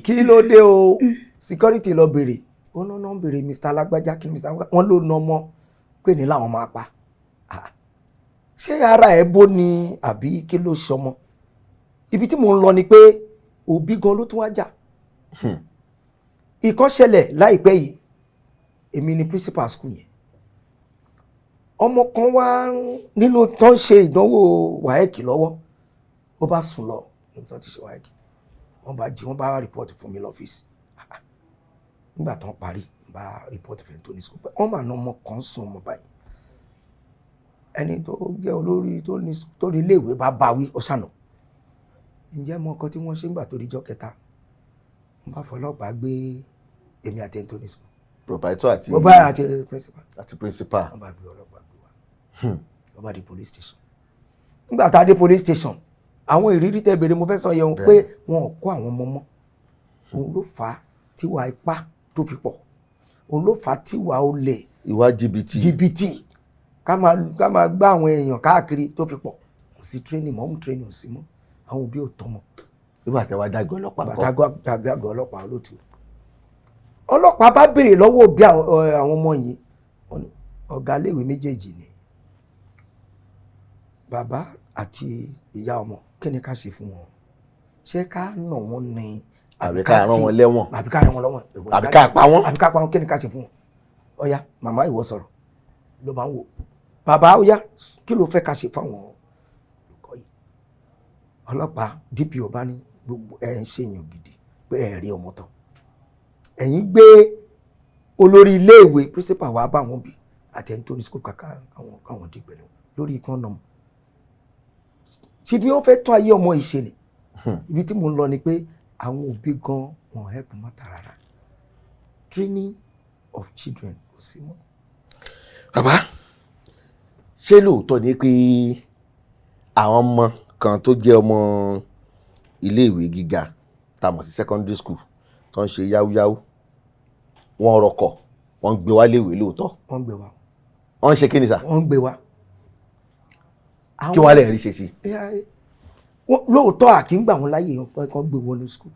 Kí ló dé o? Security lọ béèrè. Ó ná ń béèrè Mr. Alágbájá. Kí ni Mr. Alágbájá? Wọ́n ló na ọmọ pé ní làwọn máa pa. Ah, ṣé ara ẹ̀ bó ni àbí kí ló sọmọ? Ibi tí mò ń lọ ni pé òbí gan ló tún wá jà. Ìkan ṣẹlẹ̀ láìpẹ́ yìí. Èmi ni principal school yẹn. Ọmọ kan wá nínú tó ń ṣe ìdánwò WAEC lọ́wọ́, ó bá sùn lọ níbi tó ti ṣe WAEC. Wọ́n bá jí, wọ́n bá report fún mi lọ́fíìsì. Nígbà tó ń parí, n bá report fẹ́ tó ní school pé wọ́n mà ná ọmọ kan sùn, ọmọ báyìí. Ẹni tó jẹ́ olórí tó ní iléèwé bá bá wí, ó ṣànà. Ǹjẹ́ mọ ọkọ tí wọ́n ṣe? Ńgbà tó dijọ́ kẹta, wọ́n bá fọlọ́pàá gbé èmi àti ẹni tó ní school. Proprietor àti Mo bá àti principal. Àti principal. Wọ́n bá fi ọlọ́pàá gbé wa, wọ́n bá di police station. Nígbà tá a dé police station, àwọn ìrírí tẹ́ bèrè mo fẹ́ sọ yẹn pé wọn ò kó àwọn ọmọ mọ́. Òun ló fà á tíwà ipá tó fi pọ̀, òun ló fà á tíwà olè, ìwà jìbìtì, jìbìtì, ká máa gbá àwọn èèyàn káàkiri tó fi pọ̀. Kò sí training mọ́, home training ò sí mọ́, àwọn òbí ò tọ́ mọ́. Nígbà tí wàá dàgbé ọlọ́pàá Bàtà kọ́? Gbàgbọ́ ọlọ́pàá, olóòtú ọlọ́pàá bá béèrè lọ́wọ́ òbí àwọn ọmọ yìí. Wọ́n ní ọ̀gá iléèwé méjèèjì ni bàbá àti ìyá ọmọ. Kí ni ká ṣe fún wọn? Ṣé ká nà wọ́n ní? Àbí ká rán wọn lẹ́wọ̀n? Àbí ká rán wọn lọ́wọ́n? Èwo ni? Àbí ká pa wọ́n? Àbí ká pa wọ́n? Kí ni ká ṣe fún wọn? Ọ̀ya màmá, ìwọ sọ̀rọ̀. Ló bá ń wò bàbá. Ọ̀ya, kí ló fẹ́ ká ṣe fáwọn olùkọ́ yìí? Ọlọ́pàá DPO bá ní gbogbo ẹ̀ ń ṣèyàn gidi pé ẹ̀ rí ọmọ tán. Ẹ̀yin gbé olórí iléèwé, principal, wàá bá wọn bí àti ẹni tó ní school kàkà káwọn dì pẹ̀lú lórí ikán náà. Ṣe bí wọ́n fẹ́ tún ayé ọmọ yìí ṣe ni. Ibi tí mò ń lọ ni pé àwọn òbí gan wọn help matter rárá. Training of children kò sí mọ́. Bàbá, ṣé lóòótọ́ ni pé àwọn ọmọ kan tó jẹ́ ọmọ iléèwé gíga tá a mọ̀ sí secondary school tó ń ṣe yáwúyáwú, wọ́n rọkọ̀, wọ́n ń gbé wá léèwé lóòótọ́? Wọ́n ń gbé wa. Wọ́n ń ṣe kí ni sà? Wọ́n ń gbé wa. Kí wàá lè rí ṣe sí? Lóòótọ́ àkíngbà wọn láyè pé kán gbé wọnú school.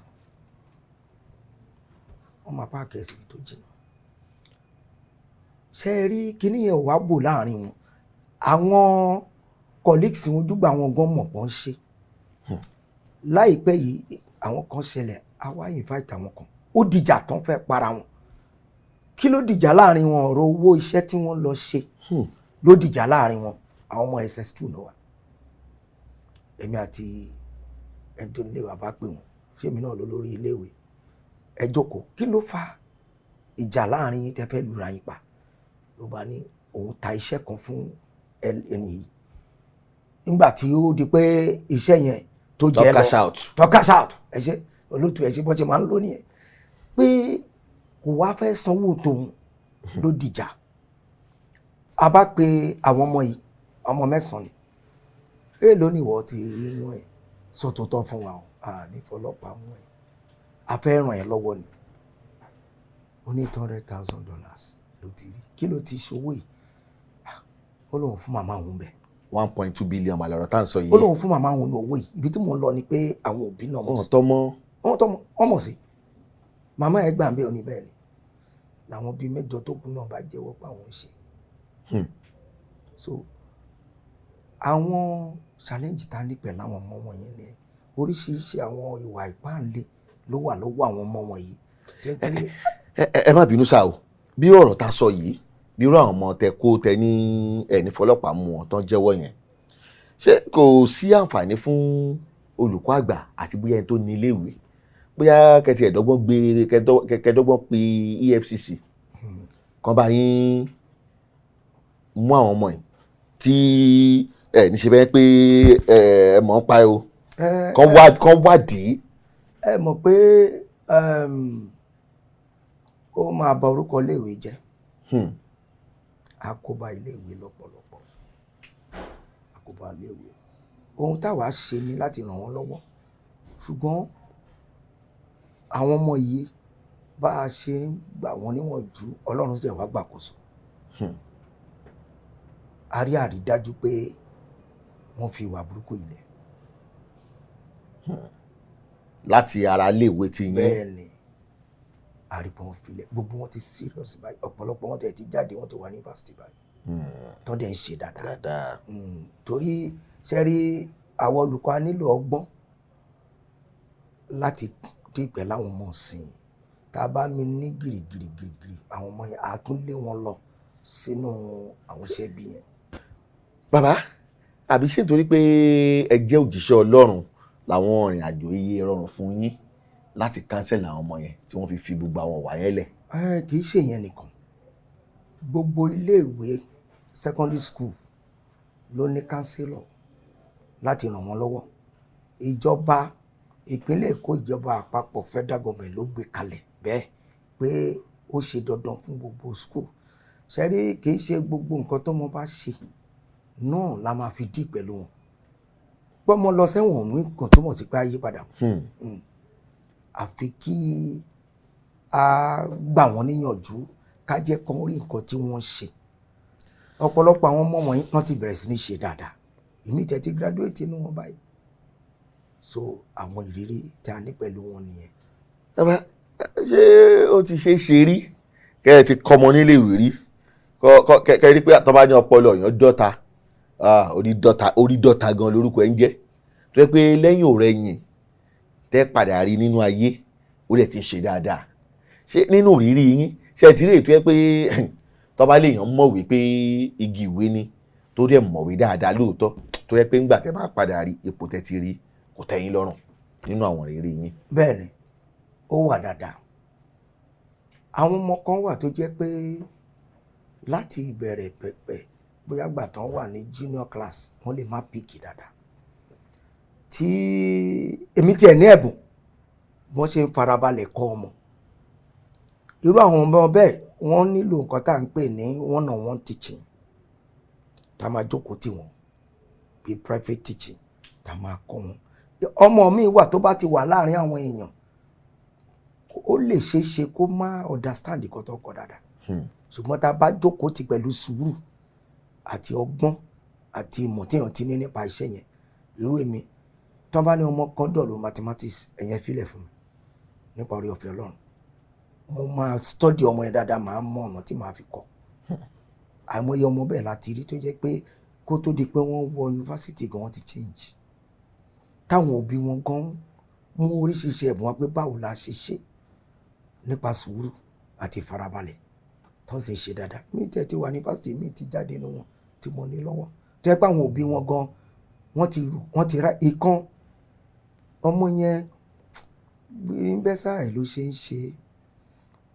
Wọ́n máa park ẹ̀ síbi tó jìnnà. Ṣe é rí kíní yẹn ò wá bò láàrin wọn? Àwọn colleagues wọn, ojúgbà wọn gan mọ̀ pọ́n ṣe. Láìpẹ́ yìí, àwọn kan ṣẹlẹ̀, a wá invite àwọn kan. Ó dìjà tán, fẹ́ para wọn. Kí ló dìjà láàrin wọn? Ọ̀rọ̀ owó iṣẹ́ tí wọ́n lọ ṣe ló dìjà láàrin wọn. Àwọn ọmọ SS2 náà wà. Èmi àti ẹni tó nílé wa bá pè wọ́n. Ṣé èmi náà ló lórí iléèwé? Ẹ jókòó, kí ló fa ìjà láàrin yín tẹ́ fẹ́ lura yín pa? Ló bá ní òun ta iṣẹ́ kan fún ẹni yìí. Nígbà tí ó di pé iṣẹ́ yẹn tó jẹ́ Tó lọ cash out. Tó cash out. Ẹ ṣe, olóòtú, ẹ ṣe. Bọ́n ṣe máa ń lò nìyẹn pé kò wá fẹ́ sanwó tòun ló dìjà. A bá pe àwọn ọmọ yìí, ọmọ mẹ́sàn-án ni. Èèló ni ìwọ ti rí inú ẹ̀? Sọ tòótọ́ fún wa o, a ní fọlọ́pàá mú ẹ, a fẹ́ ràn ẹ́ lọ́wọ́ ni. Ó ní $800,000 ló ti rí. Kí ló ti ṣòwò yìí? Ah, ó lóun fún màmá òun bẹ́ẹ̀. 1.2 billion màlọ́rọ̀ tá à ń sọ yìí. Ó lóun fún màmá òun ní owó yìí. Ibi tí mò ń lọ ni pé àwọn òbí náà mọ̀ Wọn sí. tọ́ mọ́. Wọ́n tọ́ wọ́n mọ̀ sí. Màmá ẹ̀ gbà ń bẹ́ òní bẹ́ẹ̀ ni. Làwọn bíi mẹ́jọ tó kù náà bá jẹ́wọ́ pé àwọn ń ṣe. So àwọn Challenge ta ní pẹ̀lú àwọn ọmọ wọ̀nyí ni oríṣiríṣi àwọn ìwà ìpáǹle ló wà lọ́wọ́ àwọn ọmọ wọ̀nyí tó jẹ́ pé Ẹ má bínú sá o. Bí ọ̀rọ̀ ta sọ yìí, bí irú àwọn ọmọ tẹ kó tẹ ní ẹni fọlọ́pàá mú wọn tán jẹ́wọ́ yẹn, ṣé kò sí àǹfààní fún olùkọ́ àgbà àti bóyá ẹni tó ní iléèwé, bóyá kẹtì ẹ̀dọ́gbọ́n gbé kẹdọ́gbọ́n pe EFCC kan bá yín mú àwọn ọmọ yìí tí ẹ ní ṣe bẹ́ẹ̀ pé ẹ mọ̀ ń pa ẹ o, kán wádìí? Ẹ mọ̀ pé ó máa bà orúkọ iléèwé jẹ́. Á kó bá iléèwé lọ́pọ̀lọpọ̀, á kó bá iléèwé. Ohun táwa ṣe ni láti ràn wọ́n lọ́wọ́, ṣùgbọ́n àwọn ọmọ yìí, bá a ṣe ń gbà wọ́n níwọ̀njú, Ọlọ́run sì wá gbàkóso. A rí àrídájú pé wọ́n fi ìwà burúkú yìí lẹ̀. Láti ara iléèwé ti yín? Bẹ́ẹ̀ ni, àrípọ̀ wọn filẹ̀. Gbogbo wọn ti serious báyìí. Ọ̀pọ̀lọpọ̀ wọn tẹ̀ ti jáde, wọ́n ti wà ní yunifásitì báyìí tó dẹ̀ ń ṣe dáadáa. Dáadáa. Torí ṣe rí, àwọn olùkọ́ a nílò ọgbọ́n láti dé pẹ̀lú àwọn ọmọ ọ̀sìn. Tá a bá mi ní gìrìgìrì gìrìgìrì, àwọn ọmọ yẹn, a tún lé wọn lọ sínú àwọn iṣẹ́ bí yẹn. Bàbá, àbí ṣé nítorí pé ẹ jẹ́ òjíṣẹ́ Ọlọ́run làwọn ìrìn àjò yìí rọrùn fún yín láti counsel àwọn ọmọ yẹn tí wọ́n fi fi gbogbo àwọn ìwà yẹn lẹ̀? Ẹ kì í ṣe yẹn nìkan. Gbogbo iléèwé secondary school ló ní counselor láti ràn wọ́n lọ́wọ́. Ìjọba ìpínlẹ̀ Èkó, ìjọba àpapọ̀, federal government ló gbé kalẹ̀ bẹ́ẹ̀ pé ó ṣe dandan fún gbogbo school. Ṣẹ́rí, kì í ṣe gbogbo nǹkan tọ́mọ bá ṣe náà la máa fi dí pẹ̀lú wọn. Pọ́mọ lọ sẹ́wọ̀n mú kàn túmọ̀ sí pé a yí padà. Àfi kí a gbà wọ́n níyànjú, ká jẹ́ kán rí nǹkan tí wọ́n ń ṣe. Ọ̀pọ̀lọpọ̀ àwọn ọmọ wọ̀nyí, wọ́n ti bẹ̀rẹ̀ sí ní ṣe dáadáa. Ìmí tẹ̀ ti graduate inú wọn báyìí. So àwọn ìrírí tí a ní pẹ̀lú wọn nìyẹn. Bàbá, ṣé ó ti ṣe é ṣe rí kẹ́ ẹ ti kọ́mọ nílé ìwé rí, kẹ́ ẹ rí pé tó bá ní ọpọlọ èèyàn dọ́ta, orí dọ́ta, orí dọ́ta gan lórúkọ ẹ̀ ń jẹ́, tó yẹ pé lẹ́yìn ọ̀rẹ̀yìn tẹ́ padà rí nínú ayé, ó dẹ̀ ti ń ṣe dáadáa? Ṣé nínú ìrírí yín, ṣé ẹ ti rí ètò yẹ pé tó bá lè yàn mọ̀wé pé igi ìwé ni, tó dẹ̀ mọ̀wé dáadáa lóòótọ́, tó yẹ pé ńgbà tẹ́ bá padà rí, ipò tẹ́ ti rí kò tẹ́ yín lọ́rùn nínú àwọn ìrírí yín? Bẹ́ẹ̀ ni, ó wà dáadáa. Àwọn ọmọ kan wà tó jẹ́ pé láti ìbẹ̀rẹ̀ pẹ̀pẹ̀, bóyá gbà tán wà ní junior class, wọ́n lè má pick dáadáa. Tí èmi tiẹ̀ ní ẹ̀bùn wọ́n ṣe ń farabalẹ̀ kọ́ ọmọ, irú àwọn ọmọ bẹ́ẹ̀, wọ́n nílò nǹkan tá à ń pè ní one on one teaching, tá a máa jókòó tì wọ́n bí private teaching, tá a máa kọ́ wọn. Ọmọ mi wà tó bá ti wà láàrin àwọn èèyàn, ó lè ṣeé ṣe kó má understand nǹkan tó kọ dáadáa, ṣùgbọ́n tá a bá jókòó ti pẹ̀lú sùúrù àti ọgbọ́n àti ìmọ̀ téèyàn ti ní nípa iṣẹ́ yẹn. Irú èmi, tí wọ́n bá ní ọmọ kan dull mathematics, ẹ̀yẹn filẹ̀ fún mi. Nípa oore ọ̀fẹ́ Ọlọ́run, mo máa study ọmọ yẹn dáadáa, màá mọ ọ̀nà tí màá fi kọ́. Àìmọye ọmọ bẹ́ẹ̀ láti rí tó jẹ́ pé kó tó di pé wọ́n wọ yunifásitì gan, wọ́n ti change, táwọn òbí wọn gan mú oríṣiríṣi ẹ̀bùn wá pé báwo la ṣe ṣe nípa sùúrù àti ìfarabalẹ̀, tó ń sì ṣe dáadáa. Mí tẹ̀ ti wà ní yunifásitì, mí ti jáde nínú wọn tí mo ní lọ́wọ́, tó yẹ pé àwọn òbí wọn gan, wọ́n ti rù, wọ́n ti ra ìkan. Ọmọ yẹn bí ń bẹ́ sáà ló ṣe ń ṣe.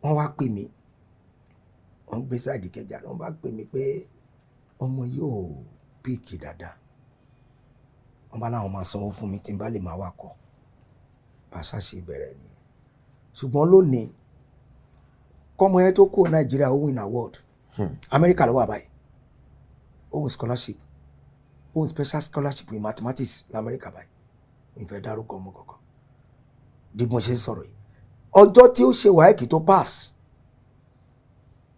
Wọ́n wá pè mí, wọ́n gbé side Ìkẹjà. Wọ́n bá pè mí pé ọmọ yóò pick dáadáa. Wọ́n bá láwọn máa sanwó fún mi tí n bá lè máa wá kọ́. Bàṣà ṣe bẹ̀rẹ̀ nìyẹn. Ṣùgbọ́n lónìí, kọ́mọ yẹn tó kúrò Nàìjíríà, ó win award. Amẹ́ríkà ló wà báyìí. Ó win scholarship, ó win special scholarship in mathematics lamẹ́ríkà báyìí. Mi fẹ́ dárúkọ ọmọ kankan bí mo ṣe ń sọ̀rọ̀ yìí. Ọjọ́ tí ó ṣe WAEC tó pass,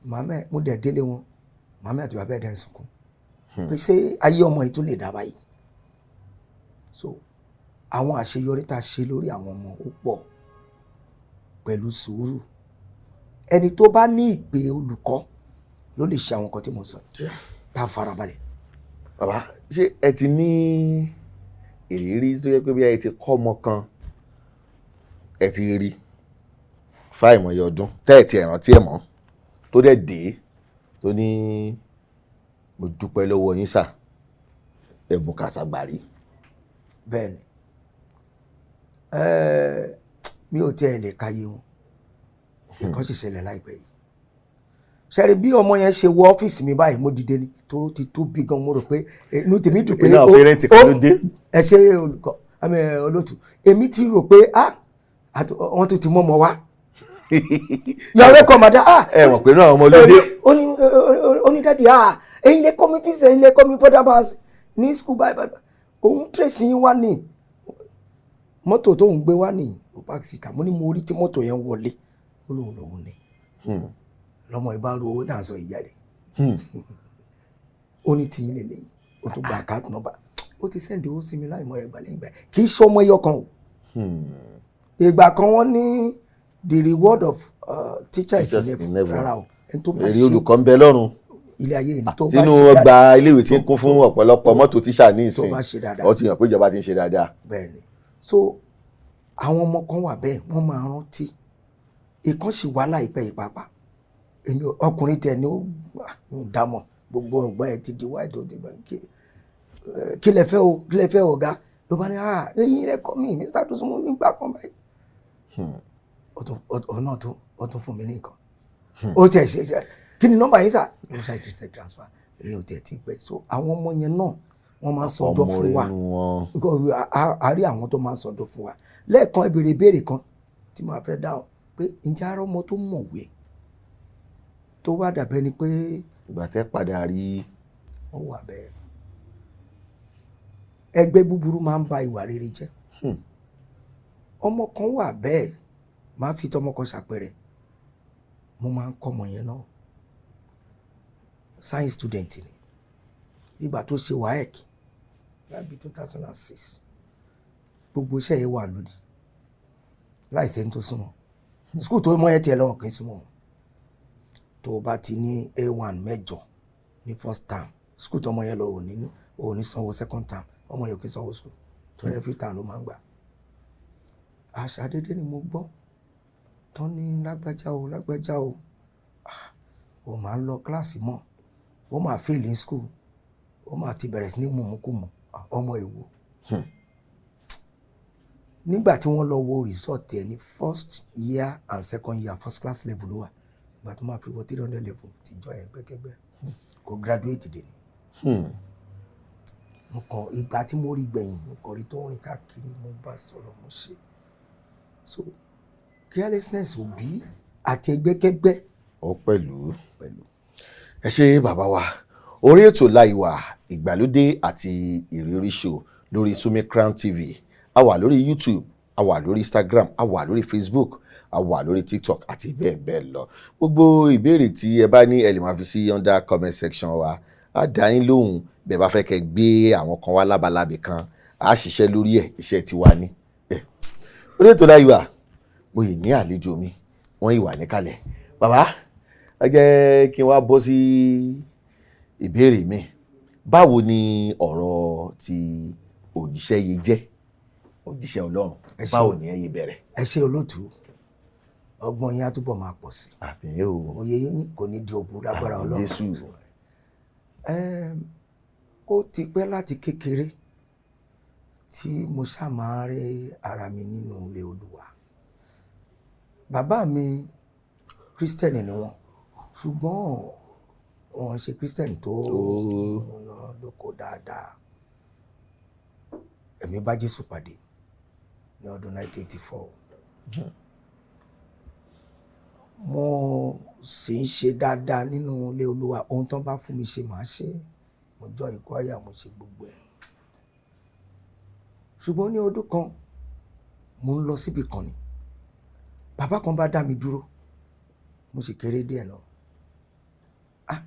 màmá ẹ̀, mo dẹ̀ délé wọn, màmá àti bàbá ẹ̀ dẹ̀ ń sunkún pé ṣé ayé ọmọ yìí tún lè dá báyìí? So àwọn àṣeyọrí tá a ṣe lórí àwọn ọmọ ó pọ̀ pẹ̀lú sùúrù. Ẹni tó bá ní ìpè olùkọ́ ló lè ṣe àwọn nǹkan tí mo sọ yìí, tá a farabalẹ̀. Bàbá, ṣé ẹ ti ní ìrírí tó yẹ pé bí ẹ ti kọ́ ọmọ kan, ẹ ti rí fáìmọye ọdún tẹ́ ẹ ti rántí ẹ̀ mọ́, tó dẹ̀ dé tó ní mo dúpẹ́ lọ́wọ́ yín sà, ẹ̀bùn kàṣàgbàrí? Bẹ́ẹ̀ ni, mi ò tiẹ̀ lè kàyé wọn. Nǹkan sì ṣẹlẹ̀ láìpẹ́ yìí. Ṣẹ́rí bí ọmọ yẹn ṣe wọ ọ́fíìsì mi báyìí, mo dìde ni, tó ti tóbi gan. Mo rò pé inú tèmi dùn pé Iná parent kan ló dé. Ẹ ṣe, olùkọ́ àmì olótù. Èmi ti rò pé ah, wọ́n tún ti mọ́ ọmọ wa. You are welcome, madam. Ah, Ẹ mọ̀ pé náà ọmọ ló dé. Ó ní daddy, ah, ẹ̀yin lè kọ́ mi physics, ẹ̀yin lè kọ́ mi further maths ní school báyìí báyìí. Òun trace yín wá ní mọ́tò tóun gbé wá ní ó park síta. Mo ní mo rí tí mọ́tò yẹn wọlé. Ó lóun lòun ní. Lọmọ ìbá ru owó tá à ń sọ yìí jáde. Ó ní tiyín lélẹ́yìí. Ó tún gba account number, ó ti send owó sí mi láì mọ ẹgbàá lẹ́yìn ìgbà. Kì í ṣe ọmọ ẹyọ kan o. Ìgbà kan wọ́n ní the reward of teacher is Teachers in in heaven. heaven. Rárá o, ẹni tó bá Èrè ṣe olùkọ́ ń bẹ lọ́run. Ilé ayé yìí tó bá Sínú ṣe ọgbà dáadáa, iléèwé tí ń kún fún ọ̀pọ̀lọpọ̀ mọ́tò tíṣà ní tó ìsìn, bá ṣe dáadáa. ó ti hàn pé ìjọba ti ń ṣe dáadáa. Bẹ́ẹ̀ ni. So àwọn ọmọ kan wà bẹ́ẹ̀, wọ́n máa rántí. Ìkan sì wá láìpẹ́ yìí pàápàá. Èmi ọkùnrin tẹ̀ ní ó ń dámọ̀, gbogbo òrùngbọ́n ẹ̀ ti di wáìtì, ó ti gbọ́n. Kí lẹ fẹ́ o? Kí lẹ fẹ́ o, ọ̀gá? Ló bá ní, ah, eyín rẹ kọ́ mi, Mr. Dosunmu, nígbà kan báyìí. Ó náà tún ó tún fún mi ní nǹkan. Ó tẹ̀ ṣe kí ni nọ́mbà yín sà? Ló ṣe ṣe transfer. Èyí ò tẹ̀ tí pẹ́. So àwọn ọmọ yẹn náà, wọ́n máa ń sọjọ́ Ọmọ fún wa. inú wọn. Because a rí àwọn tó máa ń sọdún fún wa. Lẹ́ẹ̀kan, ẹ béèrè ìbéèrè kan tí màá fẹ́ dáhùn pé ǹjẹ́ ara ọmọ tó mọ̀wé tó wá dàbẹ́ ni pé Ìgbà tẹ́ padà rí. Ó wà bẹ́ẹ̀. Ẹgbẹ́ búburú máa ń ba ìwà rere jẹ́. Ọmọ kan wà bẹ́ẹ̀, máa fi tọmọ kan ṣàpẹẹrẹ. Mo máa ń kọ́ ọmọ yẹn náà, science student ni. Ìgbà tó ṣe WAEC lábí 2006, gbogbo iṣẹ́ yẹn wà lónìí láìsẹ́ ní tó súnmọ́ school tó mọ́ ẹ tiẹ̀ lọ́wọ́ kì í súnmọ́ wọn. Tó o bá ti ní A1 mẹ́jọ ní first term, school tó ọmọ yẹn lọ, ò ní sanwó second term. Ọmọ yẹn ò kì í sanwó school torí every term ló máa ń gbà. Àṣà dédé ni mo gbọ́ tán ní lágbájá o, lágbájá o, ah, ó máa ń lọ kíláàsì mọ́, ó máa fail in school, ó máa ti bẹ̀rẹ̀ sí ní mùmúkùmù. Ah, ọmọ èwo? Nígbà tí wọ́n lọ wo result ẹ̀ ní first year and second year, first class level ló wà. Ìgbà tó máa fi wọ 300 level, ti jọ ẹ̀ gbẹ́kẹ́gbẹ́, kò graduate dé ni. Mo kàn, ìgbà tí mo rí gbẹ̀yìn, mo kàn rí tó ń rìn káàkiri. Mo bá sọ̀rọ̀, mo ṣe. So carelessness òbí àti ẹgbẹ́kẹ́gbẹ́ Ó pẹ̀lú. Pẹ̀lú. Ẹ ṣe, bàbá wa. Orí ètò Láìwà Ìgbàlódé àti Ìrírí Show lórí Sumi Crown TV. A wà lórí YouTube, a wà lórí Instagram, a wà lórí Facebook, a wà lórí TikTok àti bẹ́ẹ̀ bẹ́ẹ̀ lọ. Gbogbo ìbéèrè tí ẹ bá ní, ẹ lè máa fi sí under comment section wa, á dá yín lóhùn. Bẹ́ẹ̀ bá fẹ́ kẹ́ gbé àwọn kan wá lábalábì kan, á ṣiṣẹ́ lórí ẹ̀. Iṣẹ́ tiwa ni ẹ̀. Orí ètò Láìwà, mo yìí ní àlejò mi, wọ́n yìí wà níkàlẹ̀. Bàbá, ẹ jẹ́ kí n wá bọ́ sí ìbéèrè mi. Báwo ni ọ̀rọ̀ ti òjíṣẹ́ yìí jẹ́, òjíṣẹ́ Ọlọ́run? Ẹ ṣé. Báwo ni ẹ yìí bẹ̀rẹ̀? Ẹ ṣe, olóòtú. Ọgbọ́n yín á túbọ̀ máa pọ̀ sí. Àmín o. Òye yín kò ní di òbu lágbára Àmín. Ọlọ́run. Jésù. Ó ti pẹ́ láti kékeré tí mo ṣáà máa ń rí ara mi nínú ilé Olúwa. Bàbá mi, Kírísítẹ̀nì ni wọ́n, ṣùgbọ́n wọ́n ṣe Kírísítẹ̀nì tó múnádóko dáadáa. Èmi bá Jésù pàdé ní ọdún 1984. Mo sì ń ṣe dáadáa nínú ilé Olúwa. Ohun tó ń bá fún mi ṣe, màá ṣe. Mo join choir, mo ṣe gbogbo ẹ̀. Ṣùgbọ́n ní ọdún kan, mo ń lọ síbi kan ni bàbá kan bá dá mi dúró. Mo sì kéré díẹ̀ náà. Ah,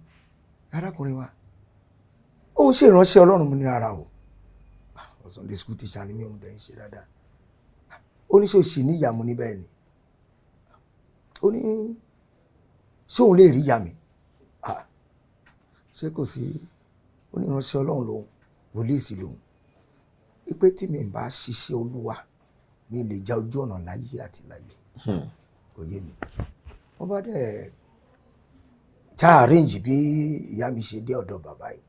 arákùnrin wa, òun ṣe ìránṣẹ́ Ọlọ́run. Mi ní ara o. Ah, Sunday school teacher ni mí, òun dẹ̀ ń ṣe dáadáa. Ah, ó ní ṣe òṣì ní ìyá? Mo ní bẹ́ẹ̀ ni. Ó ní ṣé òun lè rí ìyá mi? Ah, ṣé kò sí? Ó ní ìránṣẹ́ Ọlọ́run lòun, wòlíì sì lòun, wípé tí mi bá ṣiṣẹ́ Olúwa, mi lè já ojú ọ̀nà láyé àti láyé. Kò yé mi. Wọ́n bá dẹ̀ tá arrange bí ìyá mi ṣe dé ọ̀dọ̀ bàbá yìí.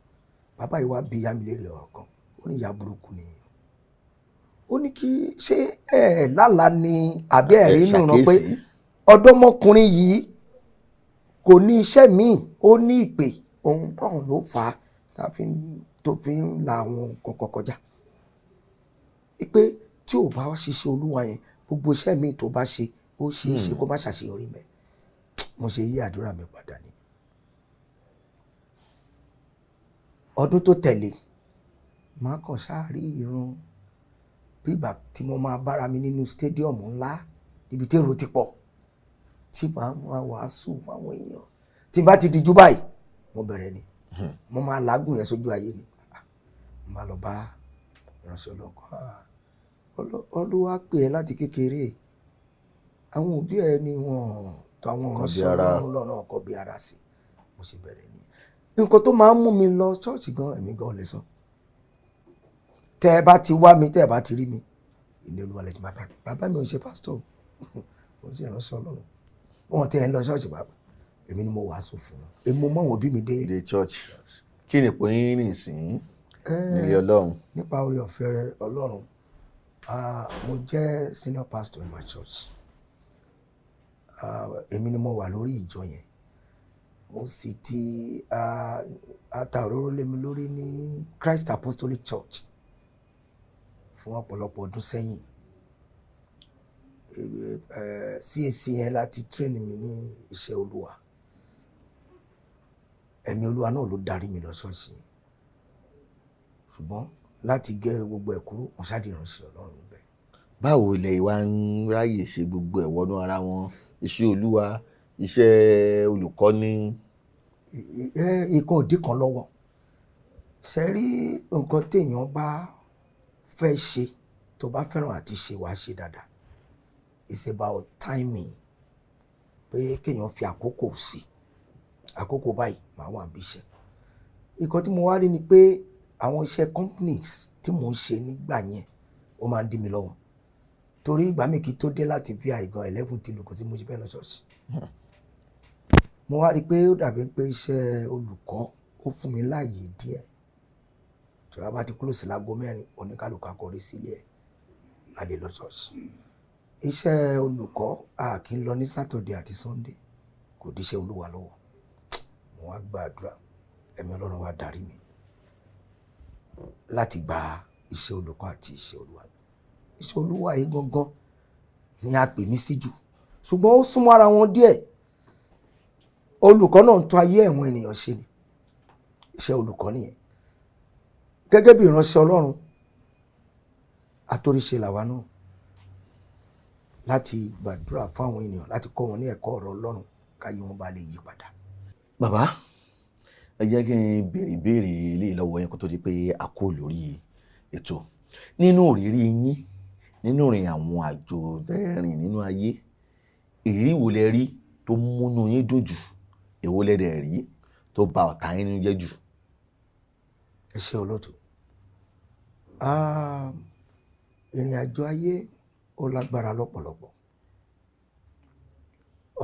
Bàbá yìí wá bí ìyá mi léèrè ọ̀rọ̀ kan. Ó ní ìyá burúkú ni. Ó ní kí ṣé ẹ lálàá ni àbí ẹ rí inú ràn pé ṣàkíyèsí. Ọ̀dọ́mọkùnrin yìí kò ní iṣẹ́ míì, ó ní ìpè òun náà ló fà á tá a fi ń tó fi ń la àwọn nǹkan kan kọjá, pé tí ò bá ṣiṣẹ́ Olúwa yẹn, gbogbo iṣẹ́ míì tó bá ṣe, ó ṣeé ṣe kó má ṣàṣeyọrí mẹ́. Mo ṣe yí àdúrà mi padà ní ọdún tó tẹ̀lé. Màá kàn sáà rí ìran bí ìgbà tí mo máa bára mi nínú stadium ńlá níbi tí èrò ti pọ̀, tí màá máa wàásù fáwọn èèyàn. Tí n bá ti dijú báyìí, mo bẹ̀rẹ̀ ni, mo máa làágùn yẹn sójú ayé ni. Ah, mo máa lọ bá ìránṣẹ́ Ọlọ́run kan. Ah, Olúwa pè ẹ́ láti kékeré, àwọn òbí ẹ ni wọ́n tọ́ àwọn Kọbi ìránṣẹ́ ara. Ọlọ́run lọ́nà kọbi ara sí. Mo ṣe bẹ̀rẹ̀ ni. Nǹkan tó máa ń mú mi lọ ṣọ́ọ̀ṣì gan, èmi gan lè sọ. Tẹ́ ẹ bá ti wá mi, tẹ́ ẹ bá ti rí mi, ilé Olúwa lẹ́tí. Bàbá mi, bàbá mi ò ṣe pásítọ̀, ò ń ṣe ìránṣẹ́ Ọlọ́run. Wọn tẹ́ ẹ ń lọ ṣọ́ọ̀ṣì. Bàbá èmi ni mo wàásù fún wọn, èmi mo mọ àwọn òbí mi dé Ilé church. Kí ni ipò yín nìsín nílé Ọlọ́run? Nípa oore ọ̀fẹ́ Ọlọ́run, mo jẹ́ senior pastor in my church. Èmi ni mo wà lórí ìjọ yẹn. Mo sì ti ata òróró lé mi lórí ní Christ Apostolic Church fún ọ̀pọ̀lọpọ̀ ọdún sẹ́yìn. CAC yẹn láti train mi ní iṣẹ́ Olúwa. Ẹ̀mí Olúwa náà ló darí mi lọ ṣọ́ọ̀ṣì yẹn, ṣùgbọ́n láti gé gbogbo ẹ̀ kúrú, mo ṣáà di ìránṣẹ́ Ọlọ́run níbẹ̀. Báwo lẹ wá ń ráyè ṣe gbogbo ẹ̀ wọnú ara wọn, iṣẹ́ Olúwa, iṣẹ́ olùkọ́ni? Ìkan òdì kan lọ́wọ́ ṣe rí. Nǹkan téèyàn bá fẹ́ ṣe, tó bá fẹ́ràn àti ṣe, wàá ṣe dáadáa. It's about timing, pé kéèyàn fi àkókò sí. Àkókò báyìí màá wà níbi iṣẹ́. Nǹkan tí mo wá rí ni pé àwọn iṣẹ́ companies tí mò ń ṣe nígbà yẹn, ó máa ń dí mi lọ́wọ́, torí ìgbà mi kì í tó dé láti VI gan, 11 ti lù, kò sí mo ṣe fẹ́ lọ ṣọ́ọ̀ṣì. Mo wá rí i pé ó dàbí pé iṣẹ́ olùkọ́ ó fún mi láàyè díẹ̀. Tí wọ́n bá ti close láago 4, oníkálukú akọrí sílé ẹ̀, a lè lọ ṣọ́ọ̀ṣì. Iṣẹ́ olùkọ́, a kì í lọ ní Saturday àti Sunday, kò díṣẹ́ Olúwa lọ́wọ́. Mo wá gbàdúrà, ẹ̀mí Ọlọ́run wá darí mi láti gba iṣẹ́ olùkọ́ àti iṣẹ́ Olúwa. Iṣẹ́ Olúwa yìí gangan ni a pè mí sí jù, ṣùgbọ́n ó súnmọ́ ara wọn díẹ̀. Olùkọ́ náà ń tún ayé ẹ̀wọ̀n ènìyàn ṣe ni, iṣẹ́ olùkọ́ nìyẹn. Gẹ́gẹ́ bí ìránṣẹ́ Ọlọ́run, àtòríṣe làwa náà láti gbàdúrà fún àwọn ènìyàn, láti kọ́ wọn ní ẹ̀kọ́ ọ̀rọ̀ Ọlọ́run, káyé wọn bá lè yí padà. Bàbá, ẹ jẹ́ kí n béèrè ìbéèrè eléyìí lọ́wọ́ yín kó tó di pé a kó lórí ètò. Nínú ìrírí yín, nínú ìrìn àwọn àjò tẹ́rìn nínú ayé, ìrírí wo lẹ rí tó múnú yín dùn jù? Èwo lẹ dẹ̀ rí tó bà ọ̀tá yín nínú jẹ́ jù? Ẹ ṣé, olóòtú. Ìrìn àjò ayé ó lágbára lọ́pọ̀lọpọ̀.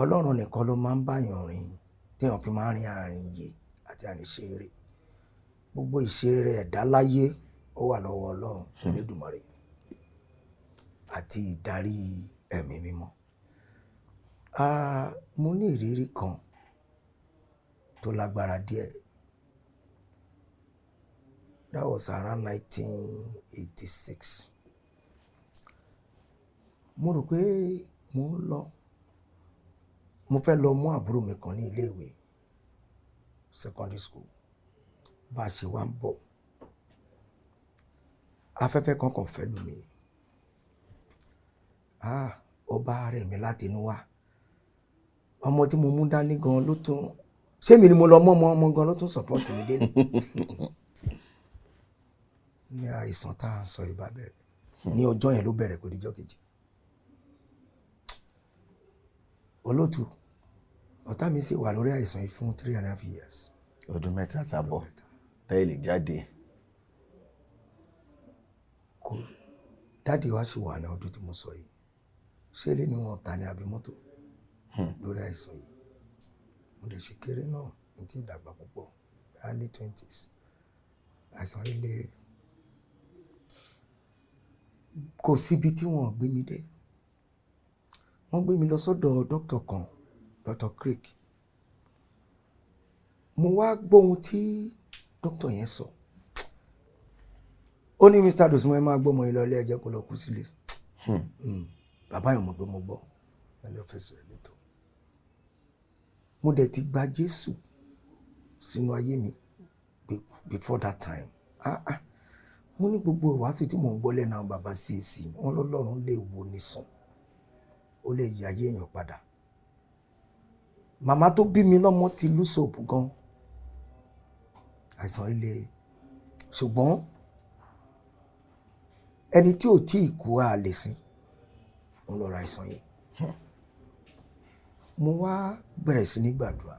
Ọlọ́run nìkan ló máa ń báyàn rìn téèyàn fi máa ń rin àrìn yè àti àrìn ṣeré. Gbogbo ìṣeré ẹ̀dá láyé, ó wà lọ́wọ́ Ọlọ́run Elédùmarè àti ìdarí Ẹ̀mí Mímọ́. Mo ní ìrírí kan tó lágbára díẹ̀. That was around 1986. Mo rò pé mo ń lọ, mo fẹ́ lọ mú àbúrò mi kan ní ilé ìwé secondary school. Bá a ṣe wá ń bọ̀, afẹ́fẹ́ kan kàn fẹ́ lù mí. Ó bá rẹ̀ mí láti inú wá. Ọmọ tí mo mú dání gan ló tún, ṣé mi ni mo lọ mọ́ ọmọ, ọmọ gan ló tún support mi délé. Ní àìsàn tá a sọ ìbá bẹ̀rẹ̀ ní ọjọ́ yẹn ló bẹ̀rẹ̀, kò díjọ́ kejì. Olóòtú, ọ̀tá mi sì wà lórí àìsàn yìí fún 3.5 years. Ọdún 3.5. Tẹ́ ẹ lè jáde. Kò, daddy wa sì wà ní ọdún tí mo sọ yìí. Ṣé ilé ni wọ́n ta ní àbí mọ́tò lórí àìsàn yìí? Mo dẹ̀ ṣe kéré náà, mi ti dàgbà púpọ̀, early 20s. Àìsàn yìí le. Kò síbi tí wọ́n gbé mi dé. Wọ́n gbé mi lọ sọ́dọ̀ dókítà kan, Dr. Craig. Mo wá gbọ́ ohun tí dókítà yẹn sọ. Ó ní, "Mr. Dosunmu, ẹ máa gbọ́ ọmọ yìí lọ ilé, ẹ jẹ́ kó lọ kú sílé." Bàbá yẹn mọ̀ pé mo gbọ́. Ẹ lọ fẹsẹ̀ létò. Mo dẹ̀ ti gba Jésù sínú ayé mi before that time. Ah ah, mo ní gbogbo ìwàásù tí mò ń gbọ́ lẹ́nu àwọn bàbá CAC, wọn lọ́lọ́run lè wo ni sàn, ó lè yí ayé èèyàn padà. Màmá tó bí mi lọ́mọ ti lose hope gan. Àìsàn ilé, ṣùgbọ́n ẹni tí ò tí ì kú á lè sin òun lọ́ra àìsàn yìí. Mo wá bẹ̀rẹ̀ sí ní gbàdúrà.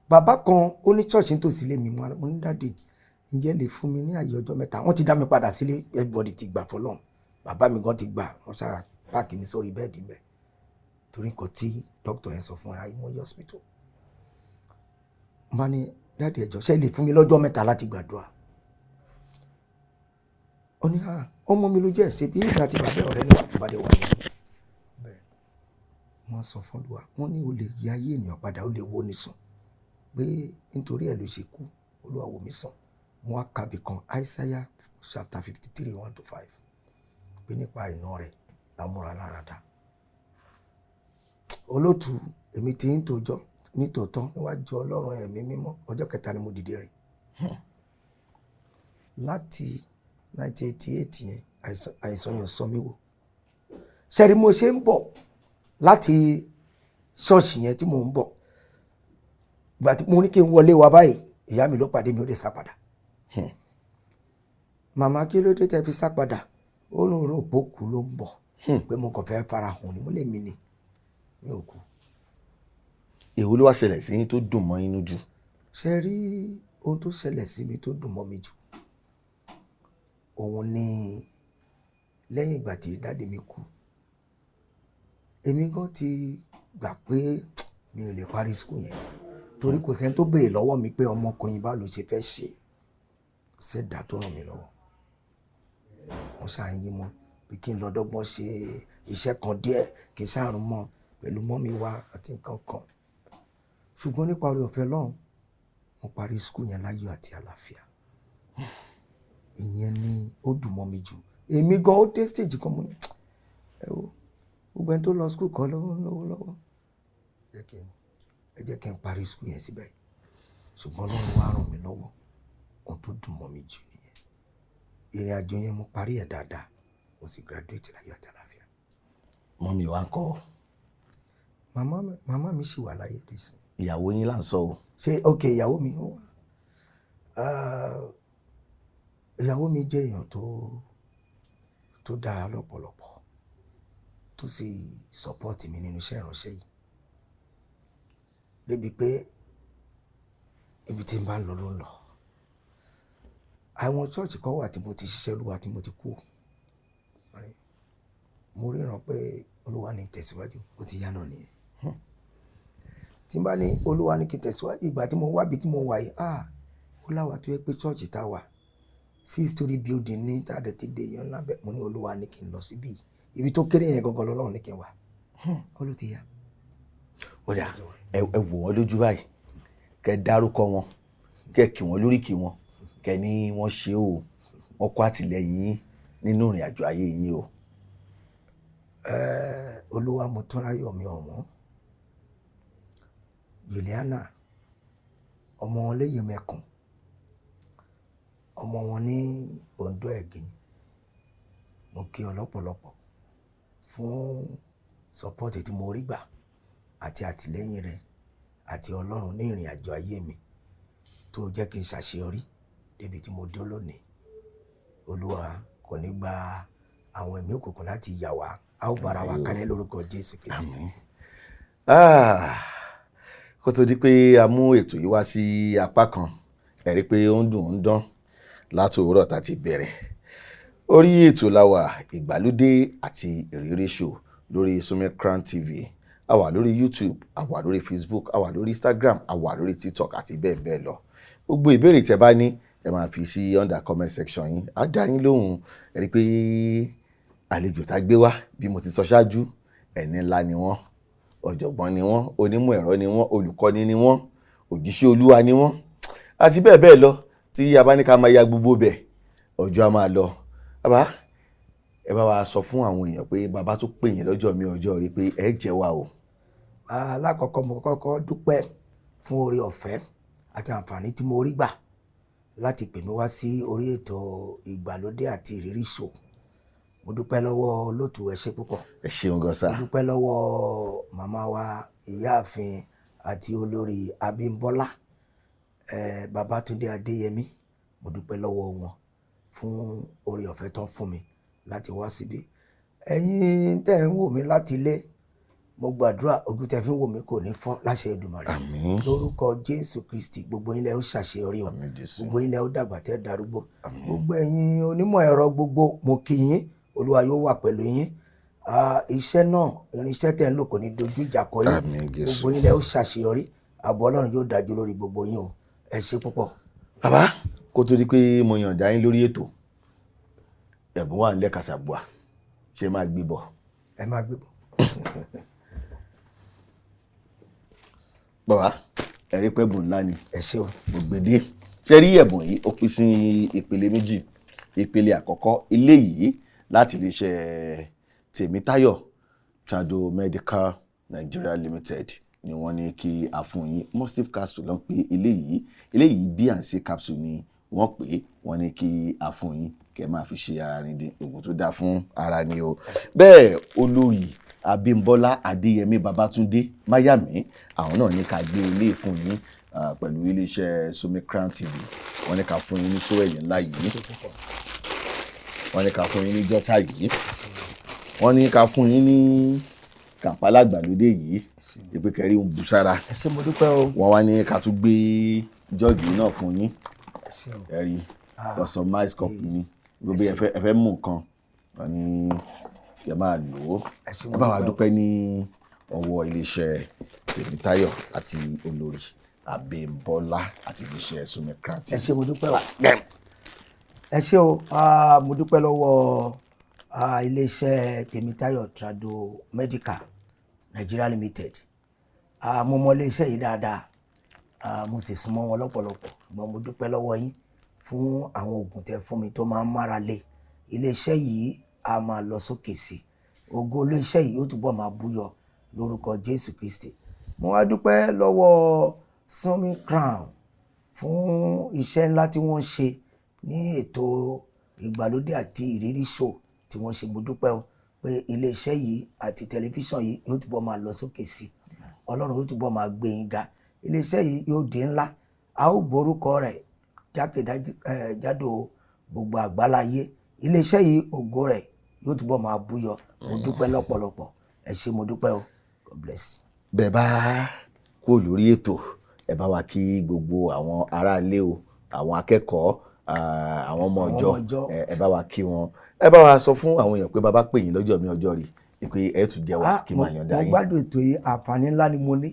Bàbá kan, ó ní church nítòsí ilé mi. Mo ní, "Daddy, ǹjẹ́ lè fún mi ní àyè ọjọ́ 3?" Wọ́n ti dá mi padà sílé, everybody ti gbà fọlọ́run, bàbá mi gan ti gbà. Wọ́n ṣáà pack mi sórí bed ńbẹ̀ torí nǹkan tí dókítà yẹn sọ fún ẹ àìmọye hospital. Mo bá ní, "Daddy, ẹ jọ̀ọ́, ṣé lè fún mi lọ́jọ́ 3 láti gbàdúrà?" Ó ní, "Ah, ọmọ mi ló jẹ́, ṣe bí ìgbà tí bàbá ọ̀rẹ́ ní bàbá dé wà ní bẹ́ẹ̀." Wọ́n sọ fún Olúwa, wọ́n ní o lè yí ayé ènìyàn padà, ó lè wó ní sùn, pé nítorí ẹ̀ ló ṣe kú. Olúwa, wò mí sàn. Mo wá kàbí kan, Isaiah chapter 53:1 to 5, pé nípa ìná rẹ̀ la múra lára dá. Olótú, èmi ti ń tòjọ́ nítòótọ́ níwájú Ọlọ́run ẹ̀mí mímọ́, ọjọ́ kẹta ni mo dìde rìn. Láti 1988 yẹn, àìsàn yẹn sọ mí wò. Ṣẹ́rí, mo ṣe ń bọ̀ láti ṣọ́ọ̀ṣì yẹn tí mò ń bọ̀, ìgbà tí mo ní kí n wọlé wa báyìí, ìyá mi ló pàdé mi, ó lè sá padà. "Màmá, kí ló dé tẹ́ fi sá padà?" Ó lóun rò pé òkú ló ń bọ̀, pé mo kàn fẹ́ fara hàn ni. Mo lè mi ni mi ò kú. Èwo ló wá ṣẹlẹ̀ sí yín tó dùn mọ́ yín jù? Ṣe rí, ohun tó ṣẹlẹ̀ sí mi tó dùn mọ́ mi jù, òun ni lẹ́yìn ìgbà tí daddy mi kú, èmi gan ti gbà pé mi ò lè parí school yẹn, torí kò sẹ́ni tó béèrè lọ́wọ́ mi pé ọmọkùnrin báwo ló ṣe fẹ́ ṣe. Kò sẹ́dá tó ràn mí lọ́wọ́. Wọ́n ṣáà ń yí mọ́ pé kí n lọ dọ́gbọ́n ṣe iṣẹ́ kan díẹ̀, kí n ṣàrùn mọ́ pẹ̀lú mummy wa àti nǹkan kan. Ṣùgbọ́n nípa oore ọ̀fẹ́ Ọlọ́run, mo parí school yẹn láyọ̀ àti àlàáfíà. Ìyẹn ni ó dùn mọ́ mi jù. Èmi gan, ó dé stage kan, mo ní, "Ẹ wo, gbogbo ẹni tó lọ school kọ́ lọ́wọ́ lọ́wọ́ lọ́wọ́. Ẹ jẹ́ kí n parí school yẹn síbẹ̀." Ṣùgbọ́n Ọlọ́run wá ràn mí lọ́wọ́. Ohun tó dùn mọ́ mi jù nìyẹn. Ìrìn àjò yẹn, mo parí ẹ̀ dáadáa, mo sì graduate láyọ̀ àti àlàáfíà. Mummy wa ń kọ́? Màmá mi ṣì wà láyé dé sí. Ìyàwó yín là ń sọ o. Ṣé, ok, ìyàwó mi ó wà. Ah, ìyàwó mi jẹ́ èèyàn tó dára lọ́pọ̀lọpọ̀, tó sì support mi nínú iṣẹ́ ìránṣẹ́ yìí, débi pé ibi tí n bá ń lọ ló ń lọ. Àwọn church kan wà tí mo ti ṣiṣẹ́ Olúwa tí mo ti kú. Mo ríran pé Olúwa ní tẹ̀síwájú, ó ti yá náà nìyẹn. Tí n bá ní Olúwa ní kí n tẹ̀síwájú, ìgbà tí mo wá bí tí mo wà yìí, ah, ó láwa tó yẹ pé church tá wà, six story building ní tá a dẹ̀ ti dé èèyàn ńlá bẹ́ẹ̀. Mo ní Olúwa ní kí n lọ síbí, ibi tó kéré yẹn gangan lọ́lọ́run ní kí n wà, ó ló ti yá. Ó dà, ẹ wò wọ́n lójú báyìí, kẹ́ dárúkọ wọn, kẹ́ kí wọ́n lóríkì wọn, kẹ́ ní wọ́n ṣe o, wọ́n kó àtìlẹ́yìn yín nínú ìrìn àjò ayé yín o. Olúwa, mo tún ráyọ̀ mi ọ̀wọ́n Juliana, ọmọ wọn léyìí mẹ́kùn, ọmọ wọn ní Ondo Ẹ̀gìn. Mo kí ọ lọ́pọ̀lọpọ̀ fún support tí mo rí gbà àti àtìlẹ́yìn rẹ àti Ọlọ́run ní ìrìn àjò ayé mi tó jẹ́ kí n ṣàṣeyọrí débi tí mo dé lónìí. Olúwa kò ní gba àwọn ẹ̀mí òkùnkùn láti yà wá, a ó bára wa kálẹ̀ lórúkọ Jésù Kristi. Àmín. Ah, kó tó di pé a mú ètò yìí wá sí apá kan, Ẹ rí i pé ó ń dùn, ó ń dán láti òwúrọ̀ tá a ti bẹ̀rẹ̀. Orí ètò la wà, Ìgbàlódé àti Ìrírí Show lórí Summit Crown TV. A wà lórí YouTube, a wà lórí Facebook, a wà lórí Instagram, a wà lórí TikTok àti bẹ́ẹ̀ bẹ́ẹ̀ lọ. Gbogbo ìbéèrè tẹ́ bá ní, ẹ máa fi sí under comment section yín, á dá yín lóhùn. Ẹ rí i pé àlejò tá a gbé wá, bí mo ti sọ ṣáájú, ẹni ńlá ni wọ́n, ọ̀jọ̀gbọ́n ni wọ́n, onímọ̀ ẹ̀rọ ni wọ́n, olùkọ́ni ni wọ́n, òjíṣẹ́ Olúwa ni wọ́n, àti bẹ́ẹ̀ bẹ́ẹ̀ lọ. Tí a bá ní ká máa ya gbogbo bẹ̀, ọjọ́ a máa lọ. Bàbá, ẹ bá wa sọ fún àwọn èèyàn pé bàbá tó pè yín lọ́jọ́ mi ọjọ́ rí pé ẹ jẹ́ wa o. Alákọ̀ọ́kọ́, mo kọ́kọ́ dúpẹ́ fún oore ọ̀fẹ́ àti àǹfààní tí mo rí gbà láti pè mí wá sí orí ètò Ìgbàlódé àti Ìrírí Show. Mo dúpẹ́ lọ́wọ́ olóòtú, ẹ ṣé púpọ̀. Ẹ ṣeun gan sa. Mo dúpẹ́ lọ́wọ́ màmá wa, Ìyáàfin àti Olórí Abímbọ́lá Babátúndé Adéyẹmí. Mo dúpẹ́ lọ́wọ́ wọn fún oore ọ̀fẹ́ tán fún mi láti wá síbí. Ẹ̀yin tẹ́ ń wò mí láti ilé, mo gbàdúrà, ojú tẹ́ fi ń wò mí kò ní fọ́ láṣẹ Èdùmàrè. Àmín. Lórúkọ Jésù Kristi, gbogbo yín lẹ ó ṣàṣeyọrí o. Àmín Jésù. Gbogbo yín lẹ ó dàgbà tẹ́ darúgbó. Gbogbo ẹ̀yin onímọ̀ ẹ̀rọ gbogbo, mo kí yín, Olúwa yóò wà pẹ̀lú yín. Iṣẹ́ náà, irinṣẹ́ tẹ́ ń lò kò ní dojú ìjà kọ yín. Àmín Jésù. Gbogbo yín lẹ ó ṣàṣeyọrí, ààbò Ọlọ́run yóò dájú lórí gbogbo yín o. Ẹ ṣé púpọ̀. Bàbá, kó tó di pé mo yànda yín lórí ètò, ẹ̀bùn wà nílẹ̀ kàṣàbùà, ṣe máa gbé bọ̀? Ẹ máa gbé bọ̀. Bàbá, ẹ rí pé ẹ̀bùn ńlá ni. Ẹ ṣé o. Gbògbèdé ṣe rí ẹ̀bùn yìí, ó pín sí ìpele méjì. Ìpele àkọ́kọ́, eléyìí láti iléeṣẹ́ Tèmítáyọ̀ Trado Medical Nigeria Limited ni wọ́n ní kí a fún yín. Mustif capsule ló ń pè eléyìí. Eléyìí, B&C capsule ni wọ́n pè é. Wọ́n ní kí a fún yín kẹ́ máa fi ṣe ara rìn dín. Oògùn tó dáa fún ara ni o. Bẹ́ẹ̀, Olórí Abímbọ́lá Adéyẹmí Babátúndé Máyàmí, àwọn náà ní ká gbé ilé fún yín pẹ̀lú iléeṣẹ́ Summit Crown TV. Wọ́n ní ká fún yín ní towel ńlá yìí, wọ́n ní ká fún yín ní jọ́tà yìí, wọ́n ní ká fún yín ní Kàmpálà àgbàlódé yìí, ìpè kẹrí ń bu sára. Ẹ ṣé, mo dúpẹ́ o. Wọ́n wá ní ká tún gbé jọ́ọ̀gì náà fún yín. Ẹ ṣé o. Ẹ rí customize cup ní gbogbo ẹ fẹ́ mú nǹkan, wọ́n ní ẹ máa lò ó. Ẹ ṣé, mo Ẹ bá wa dúpẹ́ o. dúpẹ́ ní ọwọ́ iléeṣẹ́ Tèmítáyọ̀ àti Olórí Abímbọ́lá àti iléeṣẹ́ Summit Crown Ẹ TV. ṣé, mo dúpẹ́ o. Ẹ ṣé o. Mo dúpẹ́ lọ́wọ́ iléeṣẹ́ Tèmítáyọ̀ Trado Medical Nigeria Limited. Mo mọ iléeṣẹ́ yìí dáadáa, mo sì súnmọ́ wọn lọ́pọ̀lọpọ̀. Ṣùgbọ́n mo dúpẹ́ lọ́wọ́ yín fún àwọn oògùn tẹ́ fún mi tó máa ń mára le. Iléeṣẹ́ yìí a máa lọ sókè sí i, ògo iléeṣẹ́ yìí yóò túbọ̀ máa búyọ lórúkọ Jésù Kristi. Mo wá dúpẹ́ lọ́wọ́ Summit Crown fún iṣẹ́ ńlá tí wọ́n ń ṣe ní ètò Ìgbàlódé àti Ìrírí Show tí wọ́n ṣe. Mo dúpẹ́ o pé iléeṣẹ́ yìí àti tẹlifíṣàn yìí yóò túbọ̀ máa lọ sókè sí i, Ọlọ́run yóò túbọ̀ máa gbé yín ga, iléeṣẹ́ yìí yóò di ńlá, a ó gbórúkọ rẹ̀ jákèjádò gbogbo àgbáláyé. Iléeṣẹ́ yìí, ògo rẹ̀ yóò túbọ̀ máa búyọ. Mo dúpẹ́ lọ́pọ̀lọpọ̀, ẹ ṣé, mo dúpẹ́ o. God bless you. Bẹ́ẹ̀ bá kúrò lórí ètò, ẹ bá wa kí gbogbo àwọn aráalé o, àwọn akẹ́kọ̀ọ́, àwọn ọmọ Àwọn ìjọ. ọmọ ìjọ. Ẹ bá wa kí wọn. Ẹ bá wa sọ fún àwọn èèyàn pé bàbá pè yín lọ́jọ́ mi ọjọ́ rí pé ẹ tún jẹ́ wa kí máa yànda Mo yín. gbádùn ètò yìí. Àǹfààní ńlá ni mo ní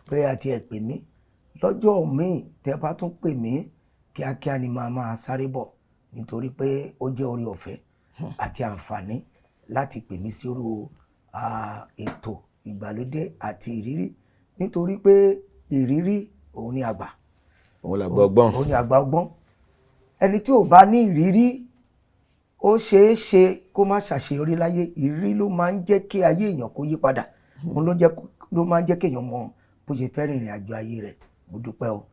pé àti ẹ̀ pè mí. Lọ́jọ́ míì tẹ́ bá tún pè mí, kíákíá ni màá máa sáré bọ̀, nítorí pé ó jẹ́ oore ọ̀fẹ́ àti àǹfààní láti pè mí sírú ètò Ìgbàlódé àti Ìrírí, nítorí pé ìrírí òun ni àgbà. Òun làgbà ọgbọ́n. Òun ni àgbà ọgbọ́n. Ẹni tí ò bá ní ìrírí, ó ṣeé ṣe kó má ṣàṣeyọrí láyé. Ìrírí ló máa ń jẹ́ kí ayé èèyàn kó yí padà, òun ló máa ń jẹ́ kí èèyàn mọ bó ṣe fẹ́ rìnrìn àjò ayé rẹ̀. Mo dúpẹ́ o.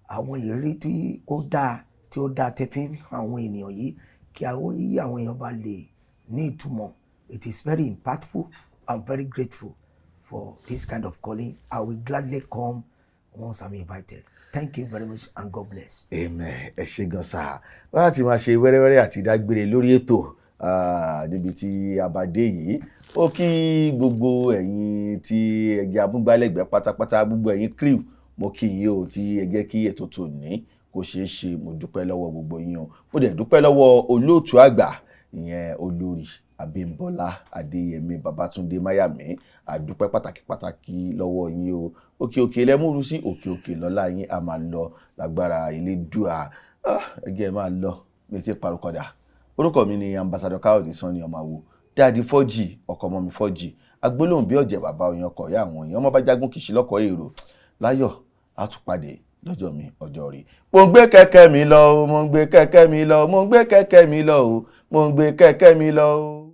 Àwọn ìrírí tí ó dáa tẹ́ fi ń hàn àwọn ènìyàn yìí, kí àwọn yí àwọn èèyàn bá lè ní ìtumọ̀. It is very impactful. I'm very grateful for this kind of calling. I will gladly come once I'm invited. Thank you very much and God bless. Amen. Ẹ ṣe gan sa. Láti máa ṣe wẹ́rẹ́wẹ́rẹ́ àti dágbére lórí ètò níbi tí a bá dé yìí, ó kí gbogbo ẹ̀yin tí ẹ jẹ́ amúgbálẹ́gbẹ̀ẹ́ pátápátá, gbogbo ẹ̀yin crew, mo kí yín o tí ẹ jẹ́ kí ètò tòní. kó ṣeé ṣe. Mo dúpẹ́ lọ́wọ́ gbogbo yín o. Mo dẹ̀ dúpẹ́ lọ́wọ́ olóòtú àgbà, ìyẹn olórí Abímbọ́lá Adéyẹmí Babátúndé Máyàmí. Àdúpẹ́ pàtàkì pàtàkì lọ́wọ́ yín o. Òkè òkè lẹ́múrú sí, òkè òkè lọ́lá yín a máa lọ lágbára Elédùà. Ẹgẹ́ máa lọ mi ti parukọ̀dà. Orúkọ mi ni Ambassador Káyọ̀dé Sanni Ọmọwò Dáàdi Fọ́jì, ọkọ ọmọ mi Fọ́jì agbólóhùn bí ọ̀jẹ̀ bàbá oyin ọkọ̀ ìyá àwọn èèyàn ọmọ bá jagun kìsì lọ́kọ̀ èrò láyọ̀. Àtúpàdé lọ́jọ́ mi ọjọ́ rí. Mo ń gbé kẹ̀kẹ́ mi lọ o, mo ń gbé kẹ̀kẹ́ mi lọ, mo ń gbé kẹ̀kẹ́ mi lọ o, mo ń gbé kẹ̀kẹ́ mi lọ o.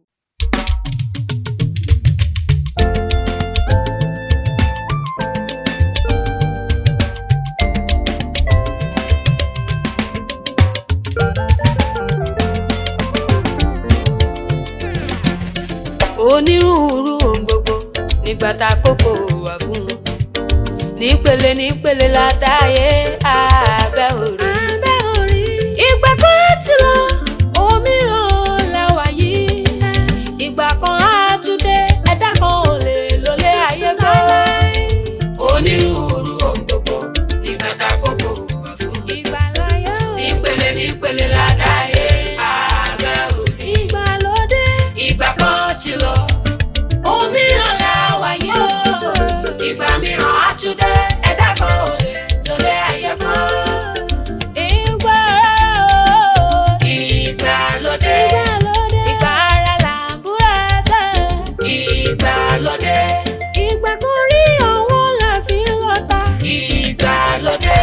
Onírúurú ohun gbogbo nígbà tá a kókó wà fún un, nípele nípele la dáyé abẹ́ orí. Abẹ́ orí. Ìgbà kan ti lọ, òmíràn la wà yìí. Ìgbà kan á tún dé, ẹ̀dá kan ò lè lólé ayé gbọ́. Onírúurú ohun gbogbo nígbà tá a kókó wà fún un. Ìgbà láyé o. Nípele nípele la dáyé abẹ́ orí. Ìgbà ló dé. Ìgbà kan ti lọ, òmíràn la wà yìí o. Ìgbà mìíràn á tún dé, ẹ̀dá kan ò lè lólé ayé gbọ́. Ìgbà ìgbà ló dé. Ìgbà ara là ń búra sẹ́. Ìgbà ló dé. Ìgbà kan rí ọ̀wọ́n là fi ń lọ́ta. Ìgbà ló dé.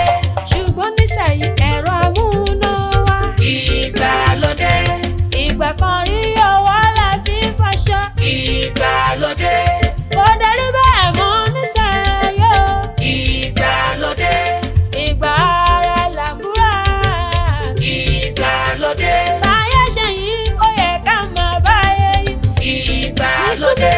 Ṣùgbọ́n nísàyí ẹ̀rọ amúnáwá. Ìgbà ló dé. Ìgbà kan rí ọwọ́ là fi ń faṣọ. Ìgbà ló dé. Kò darí bẹ́ẹ̀ mọ́ nísàyí o. Ìgbà ló dé. Ìgbà ara là ń búra. Ìgbà ló dé. Báyé ṣe yìí, ó yẹ ká máa báyé yìí. Ìgbà ló dé.